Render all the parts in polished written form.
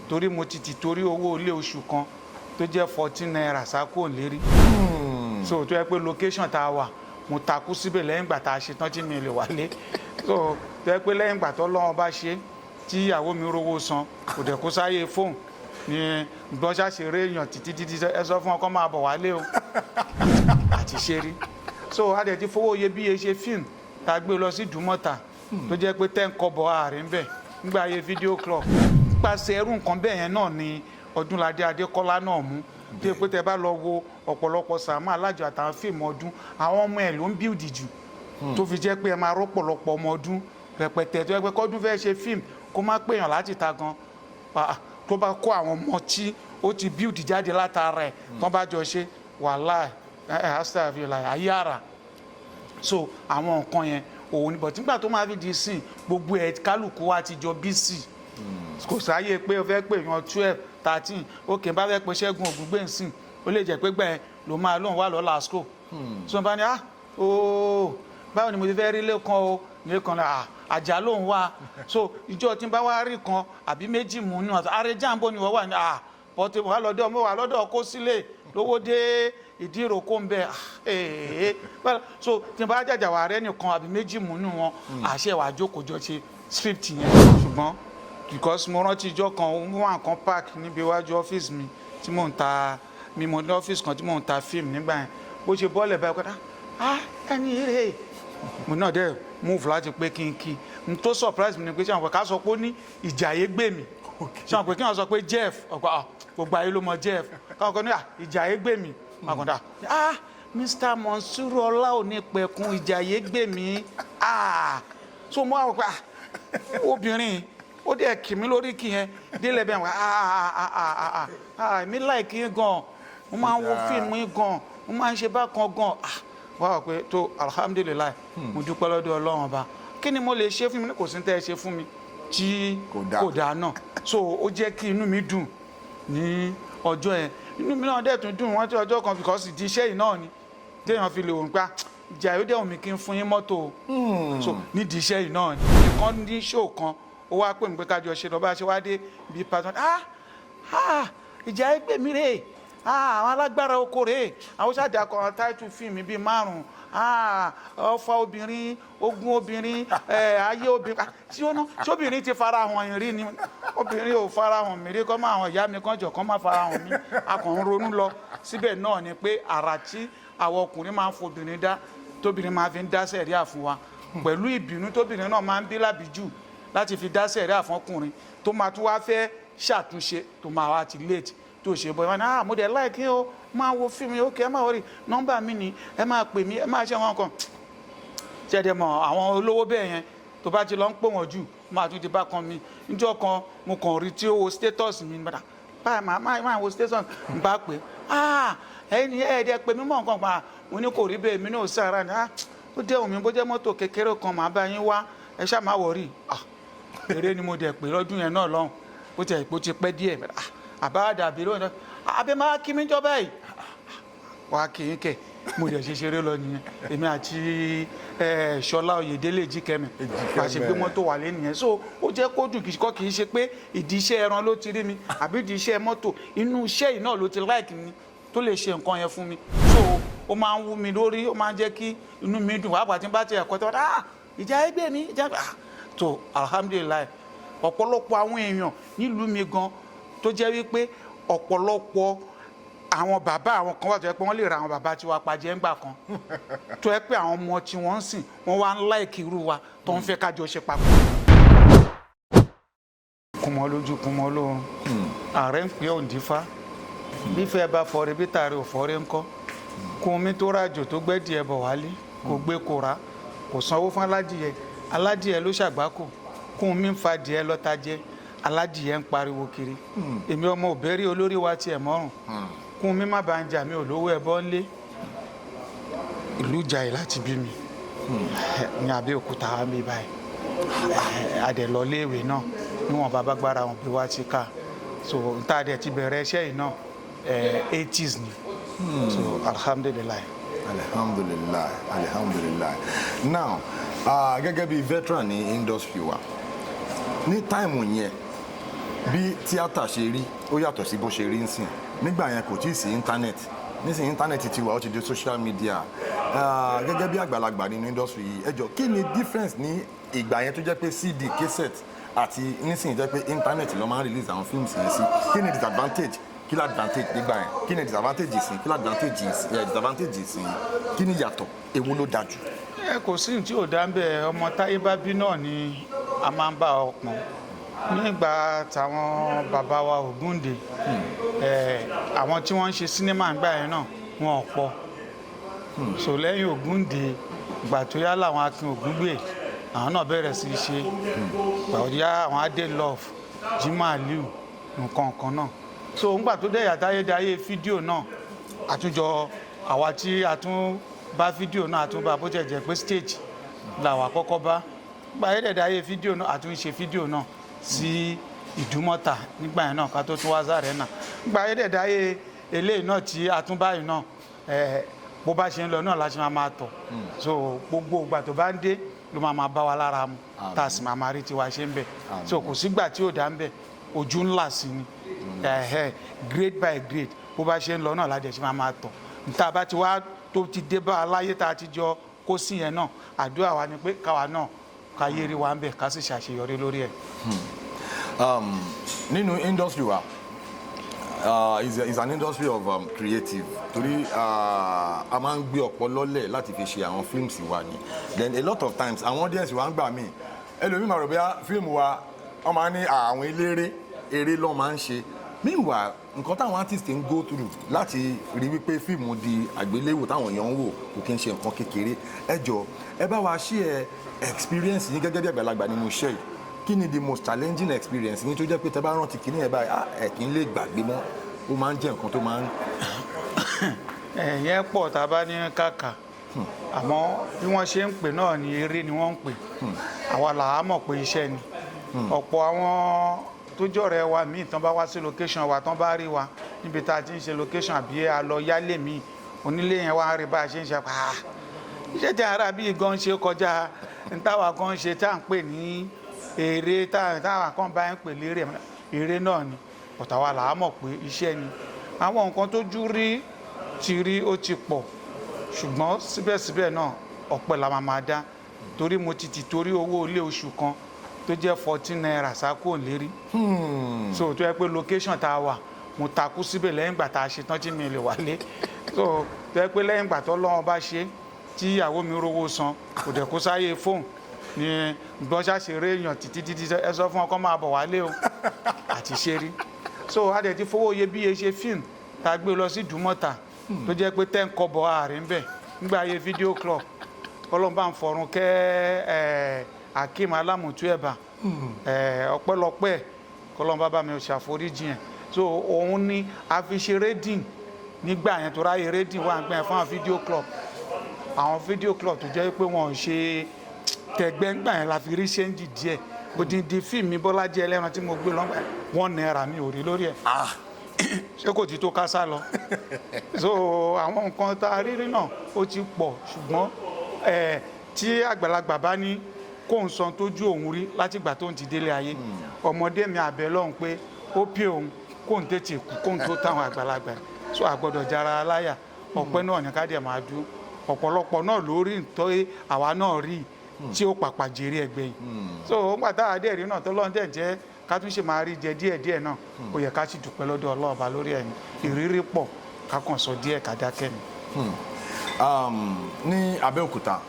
Torí mo ti torí owó ilé oṣù kan tó jẹ́ ₦14 sákò lérí. So tó yẹ pé location tá a wà, mo takú síbẹ̀ lẹ́yìn ìgbà tá a ṣe tán tí mi lè wálé. So tó yẹ pé lẹ́yìn ìgbà tó lọ́wọ́ bá ṣe tí ìyàwó mi rówó san, kò dẹ̀ kó sáyé fóònù ní bọ́n ṣàṣeré èèyàn títí títí, ẹ sọ fún ọkọ máa bọ̀ wálé o àti ṣe rí. So a dẹ̀ ti fowó iyebíye ṣe fíìmù tá a gbé lọ sí Ìdúmọ̀tà, tó jẹ́ pé 10 kọ́bọ̀ ààrẹ ń bẹ̀ nígbà ayé video club. Nípasẹ̀ ẹrú nǹkan bẹ́ẹ̀ yẹn náà ni Ọdúnládé Adékọ́lá náà mú, tó yẹ pé tẹ bá lọ wo ọ̀pọ̀lọpọ̀ Sàámú Alájọ àtàwọn fíìmù ọdún, àwọn ọmọ ẹ̀ ló ń build jù, tó fi jẹ́ pé ẹ máa rọ́pọ̀lọpọ̀ ọmọ ọdún rẹpẹtẹ, tó yẹ pé kọ́dún fẹ́ ṣe fíìmù, kó má pèèyàn láti ta gan. Ah, tó bá kó àwọn ọmọ tí ó ti build jáde látara ẹ̀ tó bá jọ ṣe, wàhálà ẹ̀ ẹ̀ astagfirullah, ayé àrà. So àwọn nǹkan yẹn òun ni. But nígbà tó máa fi di sìn, gbogbo ẹ̀ kálukú wa ti jọ busy. Kò sáyé pé o fẹ́ pè yan 12, 13. Ok, bá fẹ́ pe Ṣẹ́gun Ògúngbèǹsìn, ó lè jẹ́ pé gbẹ̀ ló máa lóun wà lọ́la school. So bá ní, ah ooo, báwo ni mo ti fẹ́ rí lẹ́kan o lẹ́kan? Ah, àjà lóun wà. So ìjọ tí n bá wá rí kan àbí méjì mú nínú àti àrẹjàmbó ni wọ́n wà ní, ah, pọ̀tẹ́ wà lọ́dọ̀ mo wà lọ́dọ̀ kó sílé lówó dé ìdí ìrókò ń bẹ. Ah, ee, well, so tí n bá jàjà wà rẹ́ nìkan àbí méjì mú nínú wọn, àṣẹ wàá jókòó jọ ṣe script yẹn. Ṣùgbọ́n because mo rántí ijọ́ kan, wọ́n kan park níbi iwájú ọ́fíìsì mi tí mò ń ta mi, mo ní ọ́fíìsì kan tí mò ń ta fíìmù nígbà yẹn. Bó ṣe bọ́ọ̀lẹ̀ báyìí kọ́ta, ah, ẹni eré mo náà dẹ̀ move láti pé kí n kí n tó surprise mi ni pé ṣé àwọn ká sọ pé ó ní Ìjàyè gbè mí. Ṣé àwọn pé kí wọ́n sọ pé Jeff ọ̀pọ̀, ah, gbogbo ayé ló mọ Jeff. Káwọn kan ní, ah, Ìjàyè gbè mí, àkàndá, ah, Mr Monsuru Ọláonípẹ̀kun Ìjàyè gbè mí. Ah, so mo wá wò pé, ah, obìnrin ó dẹ̀ kì mí lórí kì yẹn délẹ̀ bẹ́ẹ̀ wá. Ah, ah, ah, ah, ah, ah, èmi like yín gan, mo máa ń wo fíìmù yín gan, mo máa ń ṣe bákan gan. Ah, wá wà pé tó, alhamdulillahi, mo dúpẹ́ lọ́dọ̀ Ọlọ́run Ọba. Kí ni mo lè ṣe fún mi? Kò sí tẹ́ ẹ ṣe fún mi tí Kò dáa. Kò dáa náà. So ó jẹ́ kí inú mi dùn ní ọjọ́ yẹn. Inú mi náà dẹ̀ tún dùn wọ́n tí ọjọ́ kan, because ìdí iṣẹ́ yìí náà ni téèyàn fi lè wò pé, ìjà yóò dẹ̀ wùn mí kí n fún yín mọ́tò o. So nídìí iṣẹ́ yìí náà ni ìkan ní show kan, ó wá pè mí pé kájọ ṣe lọ. Bá ṣe wá dé bí pàtó, ah, ah, ìjà ẹgbẹ́ mi rèé, ah, àwọn alágbára oko rèé, àwọn ṣáàdà kan táìtù fíìmù bíi márùn, ah, ọfà obìnrin, ogun obìnrin, ẹ ayé obìnrin. Ah, tí ó ná tí obìnrin ti fara hàn yín rí ni? Obìnrin ò fara hàn mí rí. Kọ́ máa hàn ìyá mi kan jọ kọ́ máa fara hàn mí. A kàn ń ronú lọ síbẹ̀ náà ni pé àrà tí àwọn ọkùnrin máa ń fobìnrin dá, tóbìnrin máa fi ń dá sẹ̀ríà fún wa pẹ̀lú ìbínú, tóbìnrin náà máa ń bí lábìjú láti fi dá sẹ̀ríà fún ọkùnrin, tó máa tún wá fẹ́ ṣàtúnṣe, tó máa wá ti late tó ṣe bọ́ ìwọ́n. Ah, mo dẹ̀ like o, máa wo fíìmù yìí. Ok, ẹ máa worry, nọ́mbà mi ni, ẹ máa pè mí, ẹ máa ṣe wọn kan ṣẹ̀dẹ̀ mọ̀. Àwọn olówó bẹ́ẹ̀ yẹn, tó bá ti lọ ń pè wọ́n jù, máa tún ti bá kan mi. Níjọ́ kan, mo kàn rí tí ó wo status mi padà báyìí, máa wo status n bá pè. Ah, ẹ̀yin ni ẹ̀ẹ́dẹ̀ pè mí mọ̀ nǹkan pa. Mo ní kò rí bẹ́ẹ̀, mi náà sára ni. Ah, ó dẹ́ òun mi, bó jẹ́ mọ́tò kékeré kan, màá bá yín wá, ẹ ṣáà má worry. Ah, eré ni mo dẹ̀ pè lọ́dún yẹn náà lọ́hùn. Bó ti ẹ̀ pé ó ti pẹ́ díẹ̀. Ah, àbá dàbí lóyún abẹ́ máa kí mi jọ báyìí, wá kì í kẹ̀. Mo dẹ̀ ṣe ṣeré lọ nìyẹn. Èmi àti Ṣọlá Oyèdélé Jíkẹ́mi bá ṣe gbé mọ́tò wà lé nìyẹn. So ó jẹ́ kó dùn. Kì í kọ́ kì í ṣe pé ìdí iṣẹ́ ẹran ló ti rí mi àbí ìdí iṣẹ́ mọ́tò. Inú iṣẹ́ yìí náà ló ti like mi tó lè ṣe nǹkan yẹn fún mi. So ó máa ń wú mi lórí, ó máa ń jẹ́ kí inú mi dùn, pàápàá tí n bá ti ẹ̀kọ́ tó, ah, ìjà ẹgbẹ́ mi, ìjà, ah, tó, alhamdulillahi. Ọ̀pọ̀lọpọ̀ àwọn èèyàn nílùú mi gan tó jẹ́ wípé ọ̀pọ̀lọpọ̀ àwọn bàbá, àwọn kan wà tó yẹ pé wọ́n lè ra àwọn bàbá tiwa pàjẹ́ ńgbà kan, tó yẹ pé àwọn ọmọ tí wọ́n ń sìn, wọ́n wá ń like irú wa tó ń fẹ́ kájọ ṣe papọ̀. Kùmọ̀ lójú, kùmọ̀ lóorun, ààrẹ ń pè òǹdífá bífẹ́ bá fọre, bí tààrí ò fọre ńkọ́? Kún mi tó rájò tó gbẹ́dì ẹ̀ bọ̀ wálé, kò gbé, kò rà, kò sanwó fún aládìyẹ, aládìyẹ ló ṣàgbákò. Kún mi ń fa díẹ̀ lọ́ta jẹ́, aládìyẹ ń pariwo kiri. Èmi ọmọ òbẹ́rí olórí wa tiẹ̀ mọ́rùn. Kún mi má bàa ń jà mí, ò lówó ẹbọ ńlé. Ìlú Ìjàyè láti bí mi ní Abẹ́òkúta wa mi báyìí. Adẹ̀ lọ léèwé náà níwọ̀n bàbá gbára wọn bí wá ti ká. So n ta dẹ̀ ti bẹ̀rẹ̀ iṣẹ́ yìí náà, 80s ni. So alhamdulillahi. Alhamdulillahi, alhamdulillahi. Now, gẹ́gẹ́ bí veteran ní industry wa ní time yẹn. Bí tíátà ṣe rí, ó yàtọ̀ sí bó ṣe rí nsìn. Nígbà yẹn, kò tí ì sí internet. Nísìnyí, internet ti wà, ó ti di social media. Gẹ́gẹ́ bí àgbàlagbà nínú industry yìí, ẹ jọ̀ọ́, kí ni difference ní ìgbà yẹn tó jẹ́ pé CD, cassette, àti nísìnyí jẹ́ pé internet ló máa ń release àwọn films yẹn sí? Kí ni disadvantage, kí ni advantage nígbà yẹn? Kí ni disadvantage ìsìn, kí ni advantage ìsìn, disadvantage ìsìn? Kí ni yàtọ̀? Èwo ló dáa jù? Ẹ kò sí ní tí ò dá ń bẹ. Ọmọ táyé bá bí náà ni a máa ń bá ọpọn. Nígbà táwọn bàbá wa Ògúndé, àwọn tí wọ́n ń ṣe sinimá ńgbà yẹn náà, wọn ò pọ̀. So lẹ́yìn Ògúndé, ìgbà tó yá làwọn Akin Ògúngbè, àwọn náà bẹ̀rẹ̀ sí í ṣe. Ìgbà tó yá, àwọn Adé Love, Jimoh Aliu, nǹkan kan náà. So ńgbà tó dẹ̀ yàtọ̀ ayédáyé fídíò náà, àtúnjọ àwa tí a tún bá fídíò náà, àtún bá, bó tẹ̀ jẹ́ pé stage làwa kọ́kọ́ bá gba ayédáyé fídíò náà, àtúnṣe fídíò náà sí Ìdúmọ̀tà nígbà yẹn náà, ká tó tún wá sáré náà. Gba ayédáyé eléyìí náà tí a tún báyìí náà, bó bá ṣe ń lọ náà la ṣe máa máa tọ̀. So gbogbo ìgbà tó bá ń dé ló máa máa bá wa lára mu, tá a sì máa máa rí tiwa ṣe ń bẹ̀. So kò sígbà tí ò dá ń bẹ̀, ojú ńlá sí ni. Grade by grade, bó bá ṣe ń lọ náà la dẹ̀ ṣe máa máa tọ̀. Níta bá ti wá tó ti dé bá a láyé tá a ti jọ kó sí yẹn náà, àdúrà wa ni pé káwa náà ká yé rí wa ń bẹ̀, ká sì ṣàṣeyọrí lórí ẹ̀. Nínú industry wa, is an industry of creative, torí a máa ń gbé ọpọlọ lẹ̀ láti fi ṣe àwọn films wa ni. Then a lot of times, àwọn audience wa ń gbà míì, ẹlòmíì máa rò bí fíìmù wa, wọ́n máa ń ní àwọn eléré, eré ló máa ń ṣe. Meanwhile, nǹkan táwọn artist ń go through láti rí wípé fíìmù di àgbéléwò táwọn èèyàn ń wò, kò kí ń ṣe nǹkan kékeré. Ẹ jọ, ẹ bá wa share experience yín gẹ́gẹ́ bí àgbàlagbà nínú iṣẹ́ yìí. Kí ni the most challenging experience yín tó jẹ́ pé tẹ́ bá rántí kíní ẹ̀ báyìí, ẹ̀ kì í lè gbàgbé mọ́, ó máa ń jẹ́ nǹkan tó máa ń? Ẹ̀yẹn pọ̀ tá a bá ní kàkà, àmọ́ bí wọ́n ṣe ń pè náà ni eré ni wọ́n ń pè. Àwa là á mọ̀ pé iṣẹ́ ni. Ọ̀pọ̀ àwọn tó jọ̀rẹ́ wa míì tán bá wá sí location wa, tán bá rí wa níbi tá a ti ń ṣe location, àbí a lọ yálé míì, onílé yẹn wá rí bá a ṣe ń ṣe, pa iṣẹ́ tí ara bíi gan ṣe kọjá n táwa gan ṣe tá à ń pè ní eré, táwa kan bá ń pè lérè, eré náà ni ọ̀tá wa là á mọ̀ pé iṣẹ́ ni. Àwọn nǹkan tójú rí ti rí, ó ti pọ̀, ṣùgbọ́n síbẹ̀síbẹ̀ náà, ọpẹ́ la máa máa dá, torí mo ti torí owó ilé oṣù kan tó jẹ́ ₦14 sákò lérí. So tó yẹ pé location tá a wà, mo takú síbẹ̀ lẹ́yìn ìgbà tá a ṣe tán tí mi lè wálé. So tó yẹ pé lẹ́yìn ìgbà tó lọ́wọ́ bá ṣe tí ìyàwó mi rówó san, kò dẹ̀ kó sáyé fóònù ni gbọ́n ṣàṣeré èèyàn títí títí, ẹ sọ fún ọkọ máa bọ̀ wálé o àti ṣe rí. So a dẹ̀ ti fowó iyebíye ṣe fíìmù tá a gbé lọ sí Ìdúmọ̀tà, tó jẹ́ pé 10 kọ́bọ̀ ààrẹ ń bẹ̀ nígbà ayé video club. Ọlọ́run bá ń fọ̀run kẹ́ ẹ̀ Akeem Alámùtú Ẹ̀bà ẹ̀, ọpẹ́lọpẹ́ kọlọ́run bá bá mi ṣàforíjì yẹn. So òun ni a fi ṣe rédìn nígbà yẹn, tó ráyè rédìn wà ń gbà yẹn fún àwọn video club. Àwọn video club tó jẹ́ pé wọ́n ò ṣe tẹ̀gbẹ́ ńgbà yẹn la fi rí change díẹ̀. Odindi fíìmù mi, Bọ́lájí Ẹlẹ́ran, tí mo gbé lọ́gbà, ₦1 mi ò rí lórí ẹ̀. Ṣé kò ti tó ká sá lọ? So àwọn nǹkan tá a rí rí náà, ó ti pọ̀, ṣùgbọ́n tí àgbàlagbà bá ní kóun san tójú òun rí látìgbà tó ń ti délé ayé, ọmọdé mi àbẹ̀ lọ́hùn pé ó pè òun kóun tètè kú, kóun tó táwọn àgbàlagbà. So àgbọ́dọ̀ jára láyà, ọpẹ́ náà ní ká dẹ̀ máa dún. Ọ̀pọ̀lọpọ̀ náà lórí ntọ́ àwa náà rí tí ó pàpà jèrè ẹgbẹ́ yìí. So ó gbà táwa dẹ̀ rí náà tó lọ́n dẹ̀ jẹ́ ká tún ṣe máa rí jẹ díẹ̀díẹ̀ náà, ó yẹ ká sì dúpẹ́ lọ́dọ̀ Ọlọ́ọ̀ba lórí ẹ̀yìn. Ìrírí pọ̀, ká kàn sọ díẹ̀ ká dákẹ́ ni. Ní Abẹ́òkúta,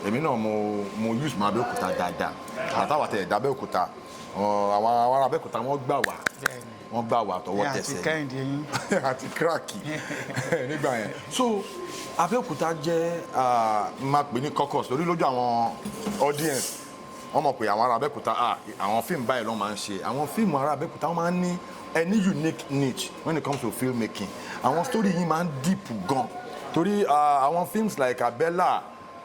èmi náà mo use mọ Abẹ́òkúta dáadáa. Àtàwọn àtẹ̀yẹ̀dá Abẹ́òkúta, àwọn ará Abẹ́òkúta, wọ́n gbà wá, wọ́n gbà wá tọwọ́ Ní àti tẹsẹ̀ Kẹ́hìndé yín. Àti kíráàkì nígbà yẹn. So Abẹ́òkúta jẹ́, máa pè ní caucus, torí lójú àwọn audience, wọ́n mọ̀ pé àwọn ará Abẹ́òkúta, àwọn fíìmù báyìí ló máa ń ṣe. Àwọn fíìmù ará Abẹ́òkúta, wọ́n máa ń ní any unique niche when it comes to filmmaking. Àwọn story yìí máa ń deep gan, torí àwọn films like Abẹ́là,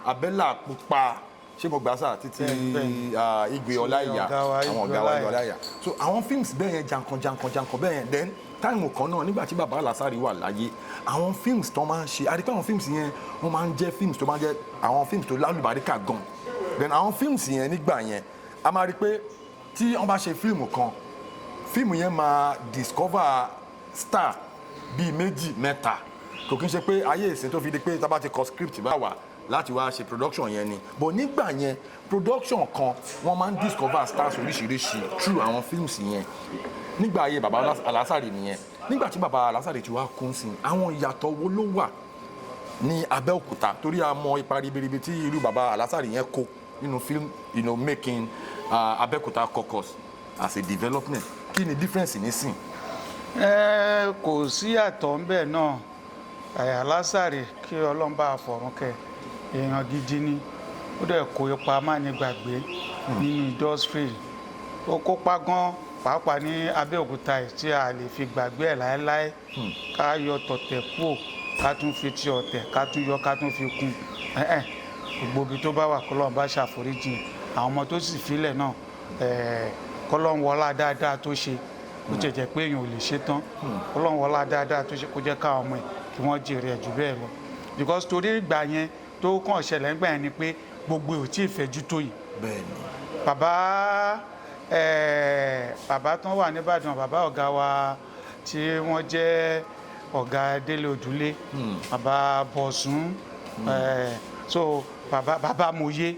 Abẹ́là Pupa, ṣé mo gbà sá títí? Bẹ́ẹ̀. Igwe Ọláìyá. Ọ̀gá wa, àwọn Igwe ọ̀gá wa, Igwe Ọláìyá. Ọláìyá. So àwọn films bẹ́ẹ̀ yẹn, jankan jankan jankan bẹ́ẹ̀ yẹn. Then time kan náà, nígbà tí bàbá Alásàrì wà láyé, àwọn films tó máa ń ṣe, àdìpẹ́ àwọn films yẹn, wọ́n máa ń jẹ́ films tó máa ń jẹ́ àwọn films tó lálùbáríkà gan. Then àwọn films yẹn nígbà yẹn, a máa rí i pé tí wọ́n bá ṣe fíìmù kan Fíìmù yẹn máa discover star bíi méjì, mẹ́ta. Kò kí n ṣe pé ayé ìsìn tó fi di pé tá bá ti kọ script bá wà láti wá ṣe production yẹn ni. But nígbà yẹn, production kan, wọ́n máa ń discover stars oríṣiríṣi through àwọn films yẹn. Nígbà ayé baba Alásàrè nìyẹn. Nígbà tí baba Alásàrè ti wá kún sí, àwọn ìyàtọ̀ wo ló wà ní Abẹ́òkúta? Torí a mọ ipa ribiribi tí irú baba Alásàrè yẹn kó nínú film making Abẹ́òkúta caucus as a development. Kí ni difference nísìn? Ẹ kò sí àtọ̀ ńbẹ̀ náà. Alásàrè, kí Ọlọ́run bá fọ̀run kẹ́, èèyàn gidi ni. Ó dẹ̀ kó ipa mánigbàgbé nínú industry. Ó kópa gan, pàápàá ní Abẹ́òkúta yìí, tí a lè fi gbàgbé ẹ̀ láéláé. Ká yọ tọ̀tẹ̀ kúò, ká tún fi ti ọ̀tẹ̀, ká tún yọ, ká tún fi kún. Ẹ̀hẹ́n, gbogbo ibi tó bá wà, kọ́lọ́run bá ṣàforíjì. Àwọn ọmọ tó sì filẹ̀ náà, kọ́lọ́run wọlá dáadáa tó ṣe, ó jẹ́ jẹ́ pé èèyàn ò lè ṣe tán, kọ́lọ́run wọlá dáadáa tó ṣe, kó jẹ́ káwọn ọmọ ẹ̀ kí wọ́n jèrè ẹ̀ jù bẹ́ẹ̀ lọ, because torí ìgbà yẹn tó kàn ṣẹlẹ̀ ńgbà yẹn ni pé gbogbo ẹ̀ ò tí ì fẹ̀jú tó yìí. Bàbá tán wà nìbàdàn, bàbá ọ̀gá wa tí wọ́n jẹ́ ọ̀gá Délé Òdúlé, bàbá Bọ̀sún, so bàbá Mòye,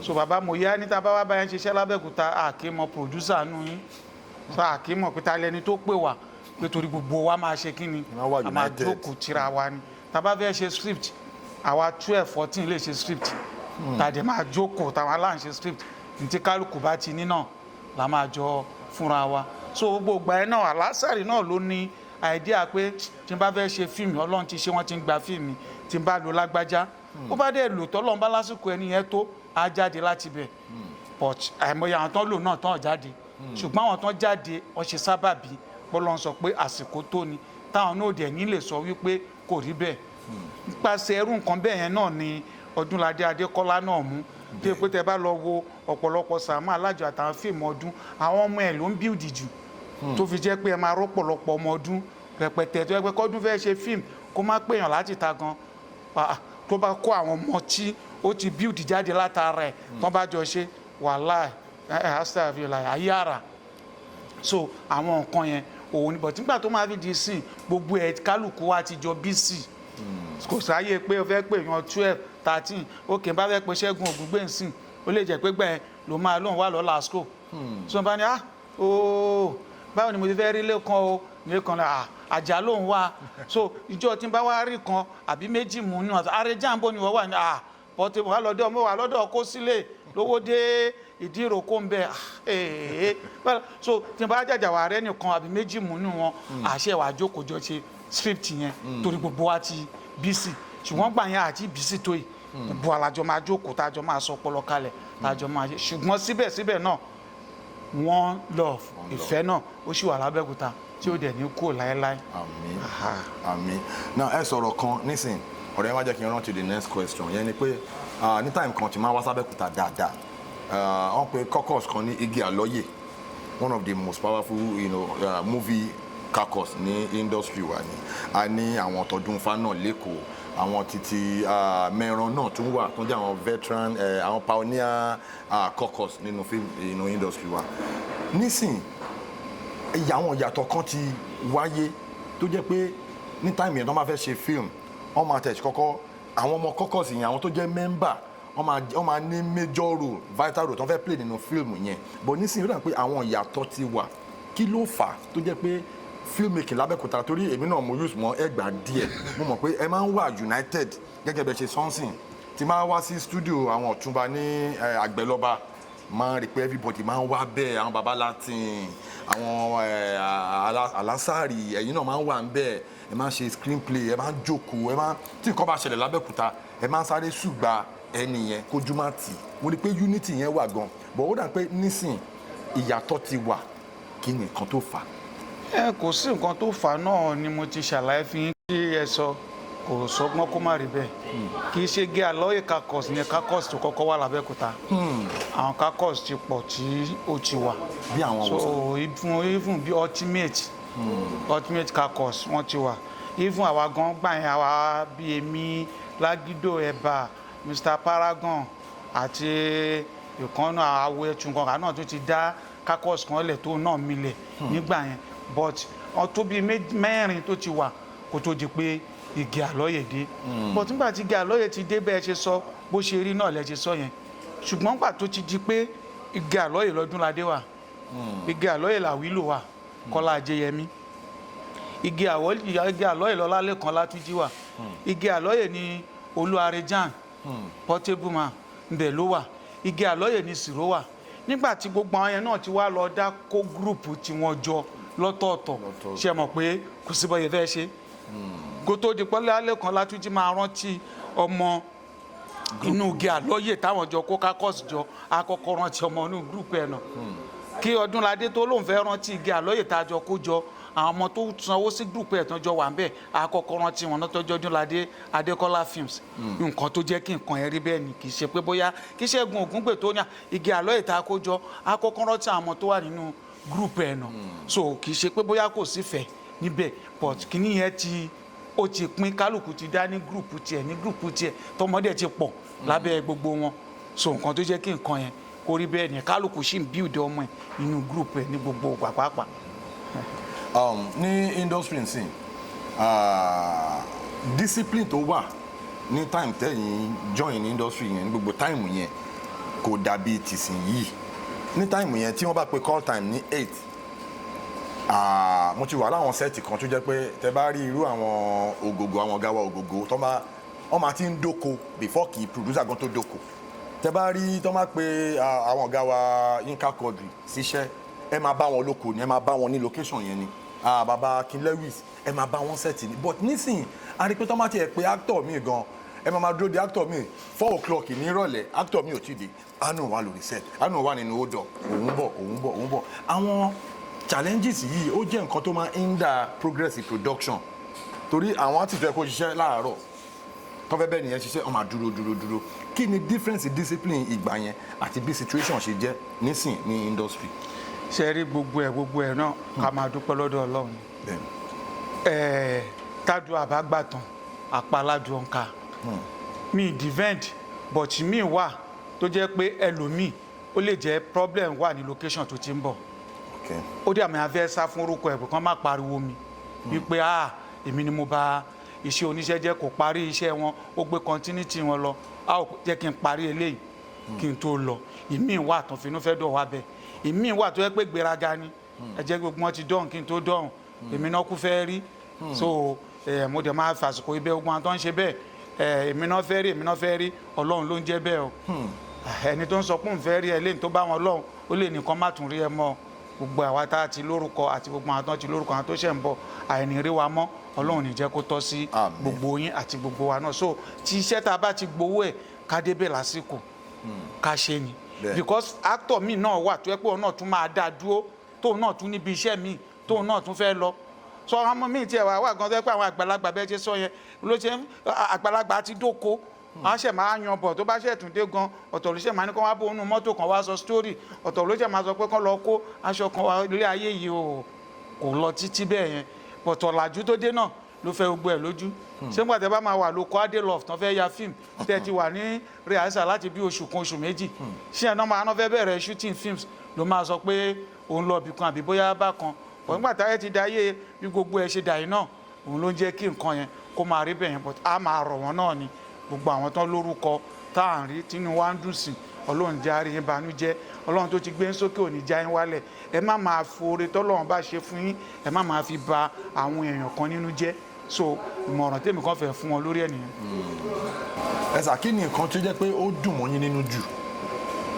so bàbá Mòye á ní tá a bá wá báyẹn ṣiṣẹ́ lábẹ́òkúta, àkímọ̀ producer nù yín, so àkímọ̀ pé ta lẹni tó pè wá, pé torí gbogbo wa máa ṣe kí ni, Wọ́n wà a máa united. jókòó tira wa ni. Tá a bá fẹ́ ṣe script, àwa 12, 14 lè ṣe script, tàdé máa jókòó táwọn aláǹṣe script ní tí kálukú bá ti ní náà la máa jọ fúnra wa. So gbogbo ìgbà yẹn náà, Alásàrì náà ló ní idea pé tí n bá fẹ́ ṣe fíìmù, Ọlọ́run ti ṣe, wọ́n ti ń gba fíìmù, tí n bá lo lágbájá, ó bá dẹ̀ lò tọ́lọ́run bá lásìkò ẹni yẹn tó á jáde láti bẹ̀. But àìmọye àwọn tán lò náà tán jáde, ṣùgbọ́n àwọn tán jáde, wọ́n ṣe sábàbí bọ́lọ́run sọ pé àsìkò tó ni, táwọn náà dẹ̀ ní lè sọ wípé kò rí bẹ́ẹ̀. Nípasẹ̀ irú nǹkan bẹ́ẹ̀ yẹn náà ni Ọdúnládé Adékọ́lá náà mú tí pé tẹ bá lọ wo ọ̀pọ̀lọpọ̀ Sàámú Alájọ àtàwọn fíìmù ọdún, àwọn ọmọ ẹ̀ ló ń build jù, tó fi jẹ́ pé ẹ máa rọ́pọ̀lọpọ̀ ọmọ ọdún rẹpẹtẹ, tó yẹ pé kọ́dún fẹ́ ṣe fíìmù, kó má pèèyàn láti ta gan. Ah, tó bá kó àwọn ọmọ tí ó ti build jáde látara ẹ̀, tó bá jọ ṣe, wàhálà ẹ̀ ẹ̀ astagfirullah, ayé àrà. So àwọn nǹkan yẹn òun ni. But nígbà tó máa fi di sìn, gbogbo ẹ̀ kálukú wa ti jọ bí sí, kò sáyé pé o fẹ́ pè yan 12, 13. Ok, bá fẹ́ pe Ṣẹ́gun Ògúngbèǹsìn, ó lè jẹ́ pé gbẹ̀ ló máa lóun wà lọ́la school. So bá ní, ah ooo, báwo ni mo ti fẹ́ rí lẹ́kan o lẹ́kan? Ah, àjà lóun wà. So ìjọ tí n bá wá rí kan àbí méjì mú nínú àti àrẹjàmbó ni wọ́n wà ní, ah, bọ́tẹ̀ wà lọ́dọ̀ ọmọ wà lọ́dọ̀ kó sílẹ̀ lówó dé ìdí ìrókò ń bẹ. Ah, ee, well, so tí n bá jàjà wà rẹ́ nìkan àbí méjì mú nínú wọn, àṣẹ wà jókòó jọ ṣe script yẹn, torí gbogbo wa ti busy. Ṣùgbọ́n gbà yẹn àti busy tó yìí, gbogbo alájọ máa jókòó, tájọ máa sọ ọpọlọ kalẹ̀, tájọ máa ṣe. Ṣùgbọ́n síbẹ̀síbẹ̀ náà, one love, ìfẹ́ náà ó sì wà lábẹ́òkúta tí ó dẹ̀ ní kúrò láéláé. Àmín, àmín. Now, ẹ sọ̀rọ̀ kan nísìn, ọ̀rẹ́ wa jẹ́ kí n rántí the next question yẹn ni pé, ní time kan tí máa wá sábẹ́òkúta dáadáa, wọ́n pe caucus kan ní Igi Àlọ́yè, one of the most powerful movie caucus ní industry wa. Ni a ní àwọn tọdún fa náà lẹ́kọ̀ọ́, àwọn títí mẹ́ran náà tún wà, tó ń jẹ́ àwọn veteran, àwọn pioneer caucus nínú film industry wa. Nísìn, àwọn ìyàtọ̀ kan ti wáyé tó jẹ́ pé ní time yẹn, tó máa fẹ́ ṣe film, wọ́n máa tẹ̀ kọ́kọ́ àwọn ọmọ caucus yẹn, àwọn tó jẹ́ member, wọ́n máa ní major role, vital role tó ń fẹ́ play nínú fíìmù yẹn. But nísìnyí, ó dà pé àwọn ìyàtọ̀ ti wà. Kí ló fà á tó jẹ́ pé filmmaking lábẹ́òkúta? Torí èmi náà mo use mọ́ ẹgbàá díẹ̀, mo mọ̀ pé ẹ máa ń wà united gẹ́gẹ́ bẹ́ẹ̀ ṣe sọ́nsìn. Tí máa wá sí studio àwọn ọ̀túnba ní Àgbẹ̀lọba, máa ń rí pé everybody máa ń wá bẹ́ẹ̀, àwọn baba Latin, àwọn Alásàrì, ẹ̀yin náà máa ń wà ń bẹ́ẹ̀. Ẹ máa ń ṣe screenplay, ẹ máa ń jókòó, ẹ máa tí nǹkan bá ṣẹlẹ̀ lábẹ́òkúta, ẹ máa ń sáré ṣùgbà ẹni yẹn kójú má tì. Mo rí pé unity yẹn wà gan, but ó dà pé nísìn ìyàtọ̀ ti wà. Kí ni nǹkan tó fà á? Ẹ kò sí nǹkan tó fà á náà ni mo ti ṣàlàyé fún yín. Kí ẹ sọ kò sọgbọ́n kó má rí bẹ́ẹ̀. Kì í ṣe gé àlọ́yè caucus ní caucus tó kọ́kọ́ wà lábẹ́òkúta. Àwọn caucus ti pọ̀ tí ó ti wà. Bí àwọn wo? So even bí ultimate caucus, wọ́n ti wà. Even àwa gan gbà yẹn, àwa bí èmi, Lágídò Ẹ̀bà, Mr Paragon àti ìkànnà àwọ̀ ẹ̀tún kan náà tún ti dá. caucus kan lẹ̀ tó náà milẹ̀ nígbà yẹn, but wọ́n tó bíi mẹ́rin tó ti wà kó tó di pé Ige Àlọ́yè dé. But nígbà tí Ige Àlọ́yè ti dé, bẹ́ẹ̀ ṣe sọ, bó ṣe rí náà lẹ ṣe sọ yẹn. Ṣùgbọ́n nígbà tó ti di pé Ige Àlọ́yè lọ́dúnladé wà, Ige Àlọ́yè làwílò wà, Kọ́lá Ajéyẹmí, Ige Àlọ́yè lọ́lálẹ́kan Látúnjí wà, Ige Àlọ́yè ní Olúwarejan Portable Man ńbẹ ló wà, Ige Àlọ́yè ní Sìró wà. Nígbà tí gbogbo àwọn yẹn náà ti wá lọ dá kó group tí wọ́n jọ lọ́tọ̀ọ̀tọ̀, ṣe mọ̀ pé kò sí bọ́yẹ fẹ́ ṣe kó tó di pọ́lẹ́ alẹ́ Látúnjí máa rántí ọmọ inú Ige Àlọ́yè táwọn jọ kó caucus jọ, akọ́kọ́ rántí ọmọ inú group ẹ̀ náà. Kí Ọdúnládé tó lóun fẹ́ rántí Ige Àlọ́yè tá a jọ kó jọ, àwọn ọmọ tó sanwó sí group ẹ̀ tán jọ wà ń bẹ̀, akọ́kọ́ rántí wọn náà tọ́jú Ọdúnládé Adékọ́lá Films. Nǹkan tó jẹ́ kí nǹkan yẹn rí bẹ́ẹ̀ ni. Kì í ṣe pé bóyá kí Ṣẹ́gun Ògúngbè tó ní Ige Àlọ́yè tá a kó jọ, akọ́kọ́ rántí àwọn ọmọ tó wà nínú group ẹ̀ náà. So kì í ṣe pé bóyá kò sífẹ̀ẹ́ níbẹ̀, but kíní yẹn ti ó ti pín, kálukú ti dá ní group tiẹ̀, ní group tiẹ̀, tọmọdé ti pọ̀ lábẹ́ gbogbo wọn. So nǹkan tó jẹ́ kí nǹkan yẹn kó rí bẹ́ẹ̀ ni, kálukú sì ń build ọmọ ẹ̀ nínú group ẹ̀ ní gbogbo pàápàá. Ní industry nsìn, discipline tó wà ní time tẹ́yìn join ní industry yẹn, ní gbogbo time yẹn, kò dàbí tìsín yìí. Ní time yẹn, tí wọ́n bá pe call time ní 8, mo ti wà láwọn set kan tó jẹ́ pé tẹ bá rí irú àwọn ògògó, àwọn ọ̀gá wa ògògó, tó máa wọ́n máa ti ń dóko before kí producer gan tó dóko. Tẹ bá rí tó máa pe àwọn ọ̀gá wa Yínká Quadri síṣẹ́, ẹ máa bá wọn lóko ni, ẹ máa bá wọn ní location yẹn ni. Bàbá King Lewis, ẹ máa bá wọn set ni. But nísìnyí, a rí pé tó máa tiẹ̀ pé actor mi gan, ẹ máa máa dúró de actor mi 4 o'clock ní ìrọ̀lẹ́, actor mi ò tí ì dé, àánú wà lórí set, àánú wà nínú hold up, òun bọ̀, òun bọ̀, òun bọ̀. Àwọn challenges yìí, ó jẹ́ nǹkan tó máa ń hinder progress in production, torí àwọn artist tó yẹ kó ṣiṣẹ́ láàárọ̀, tó fẹ́ bẹ́ẹ̀ nìyẹn ṣiṣẹ́, wọ́n máa dúró, dúró, dúró. Kí ni difference discipline ìgbà yẹn àti bí situation ṣe jẹ́ nísìn ní industry? Ṣe rí gbogbo ẹ̀ náà, ká máa dúpẹ́ lọ́dọ̀ Ọlọ́run. Bẹ́ẹ̀ni. Tádùn àbágbàtàn àpaládùn ọ̀nkà mi defend, but mi wà tó jẹ́ pé ẹlòmíì, ó lè jẹ́ problem wà ní location tó ti ń bọ̀. Ó dẹ̀ àmì afẹ́ sá fún orúkọ ẹ̀ pé kán má pariwo mi wípé, ah, èmi ni mo bà iṣẹ́ oníṣẹ́ jẹ́, kò parí iṣẹ́ wọn, ó gbé continuity wọn lọ, a ò jẹ́ kí n parí eléyìí kí n tó lọ. Ìmíì wà tán finú fẹ́ dọ̀ wá bẹ́ẹ̀. Ìmíì wà tó yẹ pé gbéraga ni, ẹ jẹ́ gbogbo wọn ti dọ̀hún kí n tó dọ̀hún, èmi náà kú fẹ́ rí. So mo dẹ̀ máa fàsìkò ibẹ̀, ogun àwọn tó ń ṣe bẹ́ẹ̀, èmi náà fẹ́ rí, èmi náà fẹ́ rí, Ọlọ́run ló ń jẹ́ bẹ́ẹ̀ o. Ẹni tó ń sọ pé òun fẹ́ rí ẹ lẹ́yìn tó bá wọn lọ́hùn, ó lè nìkan má tún rí ẹ mọ́. Gbogbo àwa tá a ti lórúkọ àti gbogbo àwọn tó ti lórúkọ, àwọn tó ṣẹ̀ ń bọ̀, àìní rí wa mọ́, Ọlọ́run ní jẹ́ kó tọ́ sí Àmín. gbogbo yín àti gbogbo wa náà. So tí iṣẹ́ tá a bá ti gbowó ẹ̀, ká débẹ̀ lásìkò, ká ṣe ni. Because actor mi náà wà tó yẹ pé òun náà tún máa dá dúró, tóun náà tún níbi iṣẹ́ mi, tóun náà tún fẹ́ lọ. So àwọn ọmọ mi tiẹ̀ wá wà gan tó yẹ pé àwọn àgbàlagbà bẹ́ẹ̀ ṣe sọ yẹn ló ṣe ń àgbàlagbà ti dóko, wọ́n ṣẹ̀ máa yan bọ̀, tó bá ṣẹ̀ tún dé gan, ọ̀tọ̀ ló ṣẹ̀ máa ní kó wá bó inú mọ́tò kan wá sọ story, ọ̀tọ̀ ló ṣẹ̀ máa sọ pé kán lọ kó aṣọ kan wá. Ilé ayé yìí o, kò lọ títí bẹ́ẹ̀ yẹn. Pọ̀tọ̀ làjú tó dé náà ló fẹ́ gbogbo ẹ̀ lójú. Ṣé nígbà tẹ́ bá máa wà lóko adé love tán fẹ́ ya fíìmù, tẹ́ ti wà ní rehearsal láti bí oṣù kan, oṣù 2, ṣé ẹ̀ náà máa ná fẹ́ bẹ̀rẹ̀ shooting films, ló máa sọ pé òun lọ ibì kan àbí bóyá bákan? Bọ̀ nígbà táyé ti dáyé, bí gbogbo ẹ̀ ṣe dà yìí náà, òun ló ń jẹ́ kí nǹkan yẹn kó máa rí bẹ́ẹ̀ yẹn. But a máa rọ̀ wọ́n náà ni, gbogbo àwọn tán lórúkọ tá à ń rí tínú wa ń dùn sí, Ọlọ́run jẹ́ àárín yín banújẹ́. Ọlọ́run tó ti gbé ń sókè òní já yín wálẹ̀. Ẹ má máa foore tọ́lọ́run bá ṣe fún yín, ẹ má máa fi ba àwọn èèyàn kan nínú jẹ́. So ìmọ̀ràn tèmi kan fẹ́ fún wọn lórí ẹ̀ nìyẹn. Ẹ sà, kí ni nǹkan tó jẹ́ pé ó dùn mọ́ yín nínú jù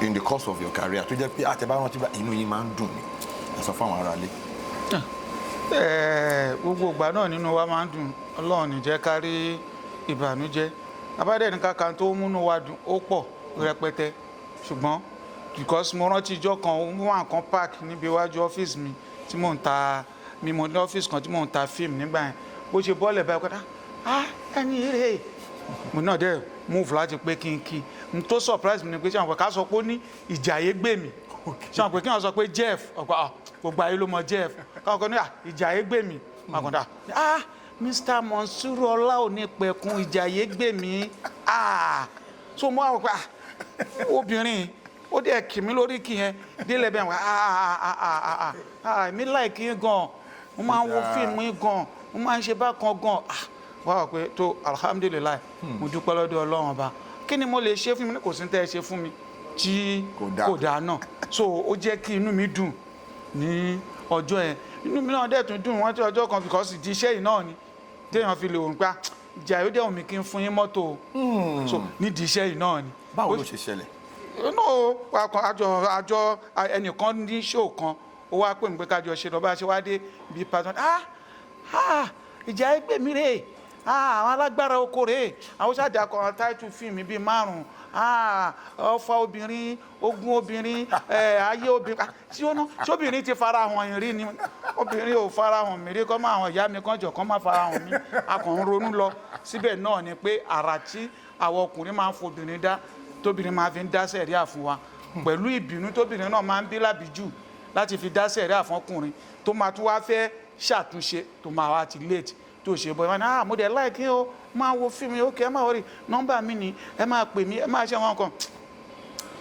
in the course of your career, tó jẹ́ pé àtẹ̀bá rántí bá inú yín máa ń dùn ni? Ẹ sọ fún àwọn aráalé. Gbogbo ìgbà náà nínú wa máa ń dùn. Ọlọ́run ní jẹ́ ká rí ìbànújẹ́ abádẹ́ ní kankan tó múnú wa dùn, ó pọ̀ rẹpẹtẹ. Ṣùgbọ́n because mo rántí ijọ́ kan, wọ́n kan park níbi iwájú ọ́fíìsì mi tí mò ń ta mi, mo ní ọ́fíìsì kan tí mò ń ta fíìmù nígbà yẹn. Bó ṣe bọ́ọ̀lẹ̀ báyìí kọ́ta, ah, ẹni eré mo náà dẹ̀ move láti pé kí n kí n tó surprise mi ni pé ṣé àwọn ká sọ pé ó ní Ìjàyè gbè mí. Ṣé àwọn pé kí wọ́n sọ pé Jeff ọ̀pọ̀, ah, gbogbo ayé ló mọ Jeff, káwọn kan ní, ah, Ìjàyè gbè mí, àkàndá, ah, Mr Monsuru Ọláonípẹ̀kun Ìjàyè gbè mí. Ah, so mo wá wò pé, ah, obìnrin Ó dẹ̀ kì mí lórí kì yẹn délẹ̀ bẹ́ẹ̀ wá. Ah ah ah ah ah ah, èmi like yín gan, mo máa ń wo fíìmù yín gan, mo máa ń ṣe bákan gan. Ah, wá wà pé tó, alhamdulillahi, mo dúpẹ́ lọ́dọ̀ Ọlọ́run Ọba. Kí ni mo lè ṣe fún mi? Kò sí ní tẹ́ ẹ ṣe fún mi tí Kò dáa. kò dáa náà. So ó jẹ́ kí inú mi dùn ní ọjọ́ yẹn. Inú mi náà dẹ̀ tún dùn wọ́n tí ọjọ́ kan, because ìdí iṣẹ́ yìí náà ni téèyàn fi lè wò ń pa ìjà yóò dẹ̀ wù mí kí n fún yín mọ́tò o. So nídìí iṣẹ́ yìí náà ni. Báwo ló ṣe ṣẹlẹ̀? No, àjọ ẹnìkan ní show kan, ó wá pè mí pé kájọ ṣe lọ. Bá ṣe wá dé bí patron, ah ah, ìjà ẹgbẹ́ mi rèé, ah, àwọn alágbára oko rèé, àwọn ṣáàdà kan táìtù fíìmù bíi márùn, ah, ọfà obìnrin, ogun obìnrin, ẹ ayé obìnrin. Ah, tí ó ná tí obìnrin ti fara hàn yín rí ni? Obìnrin ò fara hàn mí rí. Kọ́ máa àwọn ìyá mi kan jọ kọ́ máa fara hàn mí. A kàn ń ronú lọ síbẹ̀ náà ni pé àrà tí àwọn ọkùnrin máa ń fobìnrin dá, tóbìnrin máa fi ń dá sẹ̀ríà fún wa, pẹ̀lú ìbínú tóbìnrin náà máa ń bí lábìjú láti fi dá sẹ̀ríà fún ọkùnrin, tó máa tún wá fẹ́ ṣàtúnṣe, tó máa wá ti late tó ṣe bọ́ ìwọ́n. Ah, mo dẹ̀ like o, máa wo fíìmù yìí. Ókè, ẹ máa wọrí, nọ́mbà mi ni, ẹ máa pè mí, ẹ máa ṣe wọn kan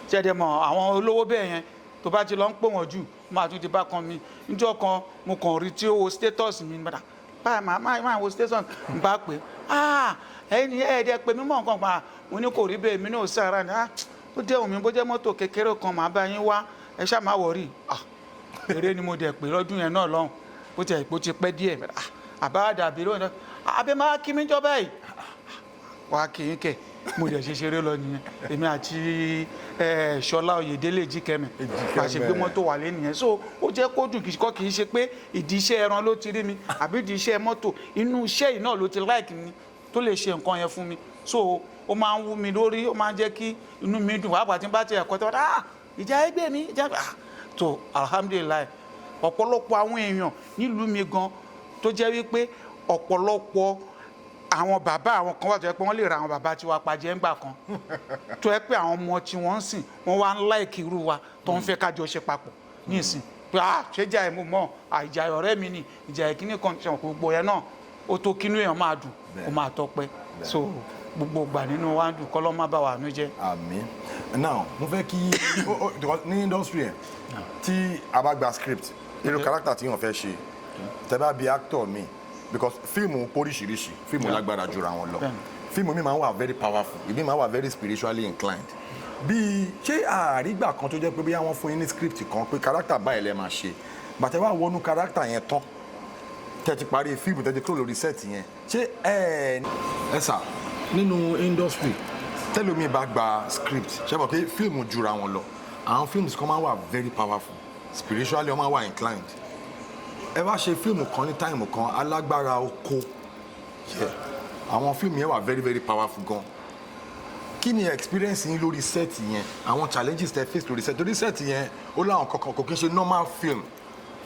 ṣẹ̀dẹ̀ mọ̀. Àwọn olówó bẹ́ẹ̀ yẹn, tó bá ti lọ ń pè wọ́n jù, máa tún ti bá kan mi. Níjọ́ kan, mo kàn rí tí ó wo status mi padà báyìí, máa wo status n bá pè. Ah, ẹni ẹ̀ẹ́dẹ̀ pè mí mọ̀ nǹkan pa. Mo ní kò rí bẹ́ẹ̀, mi náà sára ni. Ah, ó dẹ̀ wù mí, bó jẹ́ mọ́tò kékeré kan, màá bá yín wá, ẹ ṣáà má worry. Ah, eré ni mo dẹ̀ pè lọ́dún yẹn náà lọ́hùn. Bó ti ẹ̀ pé ó ti pẹ́ díẹ̀. Ah, àbáradà àbí lóyún abẹ́ máa kí mi jọ báyìí, wá kì í kẹ̀. Mo dẹ̀ ṣe ṣeré lọ nìyẹn, èmi àti Ṣọlá Oyèdélé Jíkẹ́mẹ̀. Bá ṣe gbé mọ́tò wà lé nìyẹn. So ó jẹ́ kó dùn. Kì í kọ́ kì í ṣe pé ìdí iṣẹ́ ẹran ló ti rí mi àbí ìdí iṣẹ́ mọ́tò. Inú iṣẹ́ yìí náà ló ti like mi tó lè ṣe nǹkan yẹn fún mi. So ó máa ń wú mi lórí, ó máa ń jẹ́ kí inú mi dùn, pàápàá tí n bá ti ẹ̀kọ́ tí wọ́n, ah, ìjà ẹgbẹ́ mi, ìjà. Ah, tó, alhamdulillahi, ọ̀pọ̀lọpọ̀ àwọn èèyàn nílùú mi gan tó jẹ́ wípé ọ̀pọ̀lọpọ̀ àwọn bàbá àwọn kan wà tó yẹ pé wọ́n lè ra àwọn bàbá tiwa pàjẹ́ ńgbà kan, tó yẹ pé àwọn ọmọ tí wọ́n ń sìn, wọ́n wá ń like irú wa tó ń fẹ́ kájọ ṣe papọ̀ ní ìsìn pé, ah, ṣé ìjà ẹ̀ mo mọ̀? Ìjà ọ̀rẹ́ mi ni ìjà ìkíní kan ṣe. Gbogbo yẹn náà ó tó kínú èèyàn máa dùn, ó máa tọpẹ́. So gbogbo ìgbà nínú wa ń dùn, kọ́lọ́ má bà wà nú jẹ́. Àmín. Now, mo fẹ́ kí because ní industry ẹ̀, tí a bá gba script, irú character tí yàn fẹ́ ṣe, tẹ́ bá bí actor mi, because fíìmù póríṣiríṣi, fíìmù lágbára jura wọn lọ. Fíìmù mi máa ń wà very powerful, ìmí máa ń wà very spiritually inclined. Bíi ṣé àrígbà kan tó jẹ́ pé bóyá wọ́n fún yín ní script kan pé character báyìí lẹ máa ṣe, bàtẹ́ wá wọnú character yẹn tán, tẹ́ ti parí fíìmù, tẹ́ ti kúrò lórí set yẹn, ṣé ẹ ẹ sà nínú industry, tẹ́lómi bá gba script, ṣé mọ̀ pé fíìmù jura wọn lọ, àwọn films kan máa ń wà very powerful spiritually, wọ́n máa ń wà inclined. Ẹ wá ṣe fíìmù kan ní time kan, Alágbára Oko. Yeah. Àwọn fíìmù yẹn wà very very powerful gan. Kí ni experience yín lórí set yẹn, àwọn challenges tẹ face lórí set? Lórí set yẹn, ó láwọn kankan kò kí n ṣe normal film,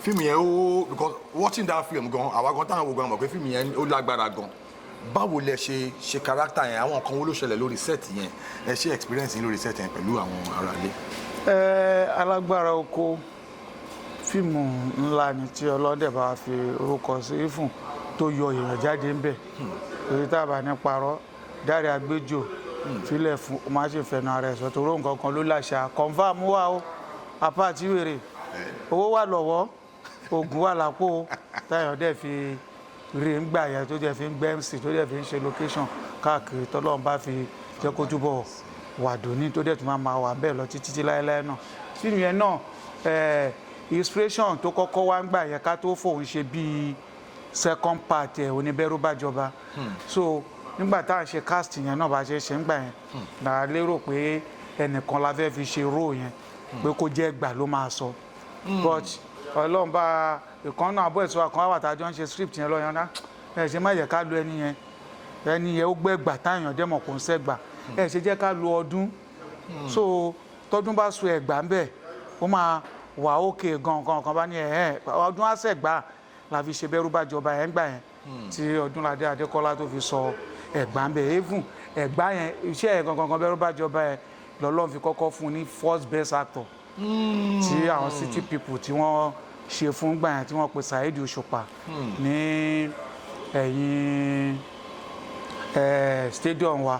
fíìmù yẹn ó, because watching that film gan, àwa gan táwọn wo gan mọ̀ pé fíìmù yẹn ó lágbára gan. Báwo lẹ ṣe ṣe character yẹn? Àwọn kan wo ló ṣẹlẹ̀ lórí set yẹn? Ẹ ṣe experience yín lórí set yẹn pẹ̀lú àwọn aráalé. Ẹ Alágbára Oko, fíìmù ńlá ni tí ọlọ́dẹ bá fi orúkọ sí fún, tó yọ èèyàn jáde ń bẹ̀. Torí tá a bá ní parọ́, Dáre Agbéjò filẹ̀ fún ó má ṣe fẹnu ara ẹ̀ sọ, torí nǹkan kan ló láṣà confam wà ó apá àti wèrè, owó wà lọ́wọ́, oògùn wà lápò, táyọ̀ dẹ̀ fi rí ń gbà yẹn, tó dẹ̀ fi ń gbẹ́ MC, tó dẹ̀ fi ń ṣe location káàkiri, tọ́lọ́run bá fi jẹ́ kó túbọ̀ wà dòní, tó dẹ̀ tún máa wà bẹ́ẹ̀ lọ títí tí láéláé náà. Fíìmù yẹn náà, inspiration tó kọ́kọ́ wá ń gbà yẹn ká tó fòun ṣe bíi second part ẹ̀, oníbẹ̀rù bá jọba. So nígbà tá à ń ṣe cast yẹn náà, bá ṣe ṣe ń gbà yẹn là á lérò pé ẹnìkan la fẹ́ fi ṣe role yẹn, pé kó jẹ́ gbà ló máa sọ. But Ọlọ́run bá ìkan náà àbọ̀ ẹ̀sọ́ kan wà tá a jọ ń ṣe script yẹn lọ́yàn náà, ẹ ṣe má yẹ ká lu ẹni yẹn, ẹni yẹn ó gbẹ́gbà táyàn dẹ́mọ̀ kò ń sẹ́gbà, ẹ ṣe jẹ́ ká lu ọdún. So tọdún bá so ẹ̀gbà ń bẹ̀, ó máa wà ókè gan gan kan bá ní ẹ̀ ọdún á sẹ̀gbà la fi ṣe bẹ́rù bá jọba ẹ̀ ń gbà yẹn, tí Ọdúnládé Adékọ́lá tó fi sọ ẹ̀gbà ń bẹ̀. Even ẹ̀gbà yẹn, iṣẹ́ ẹ̀ gangan bẹ́rù bá jọba ẹ̀ lọ́lọ́run fi kọ́kọ́ fún un ní first best actor tí àwọn city people tí wọ́n ṣe fún gbà yẹn, tí wọ́n pe Saheed Òṣùpá ní ẹ̀yìn stadium wa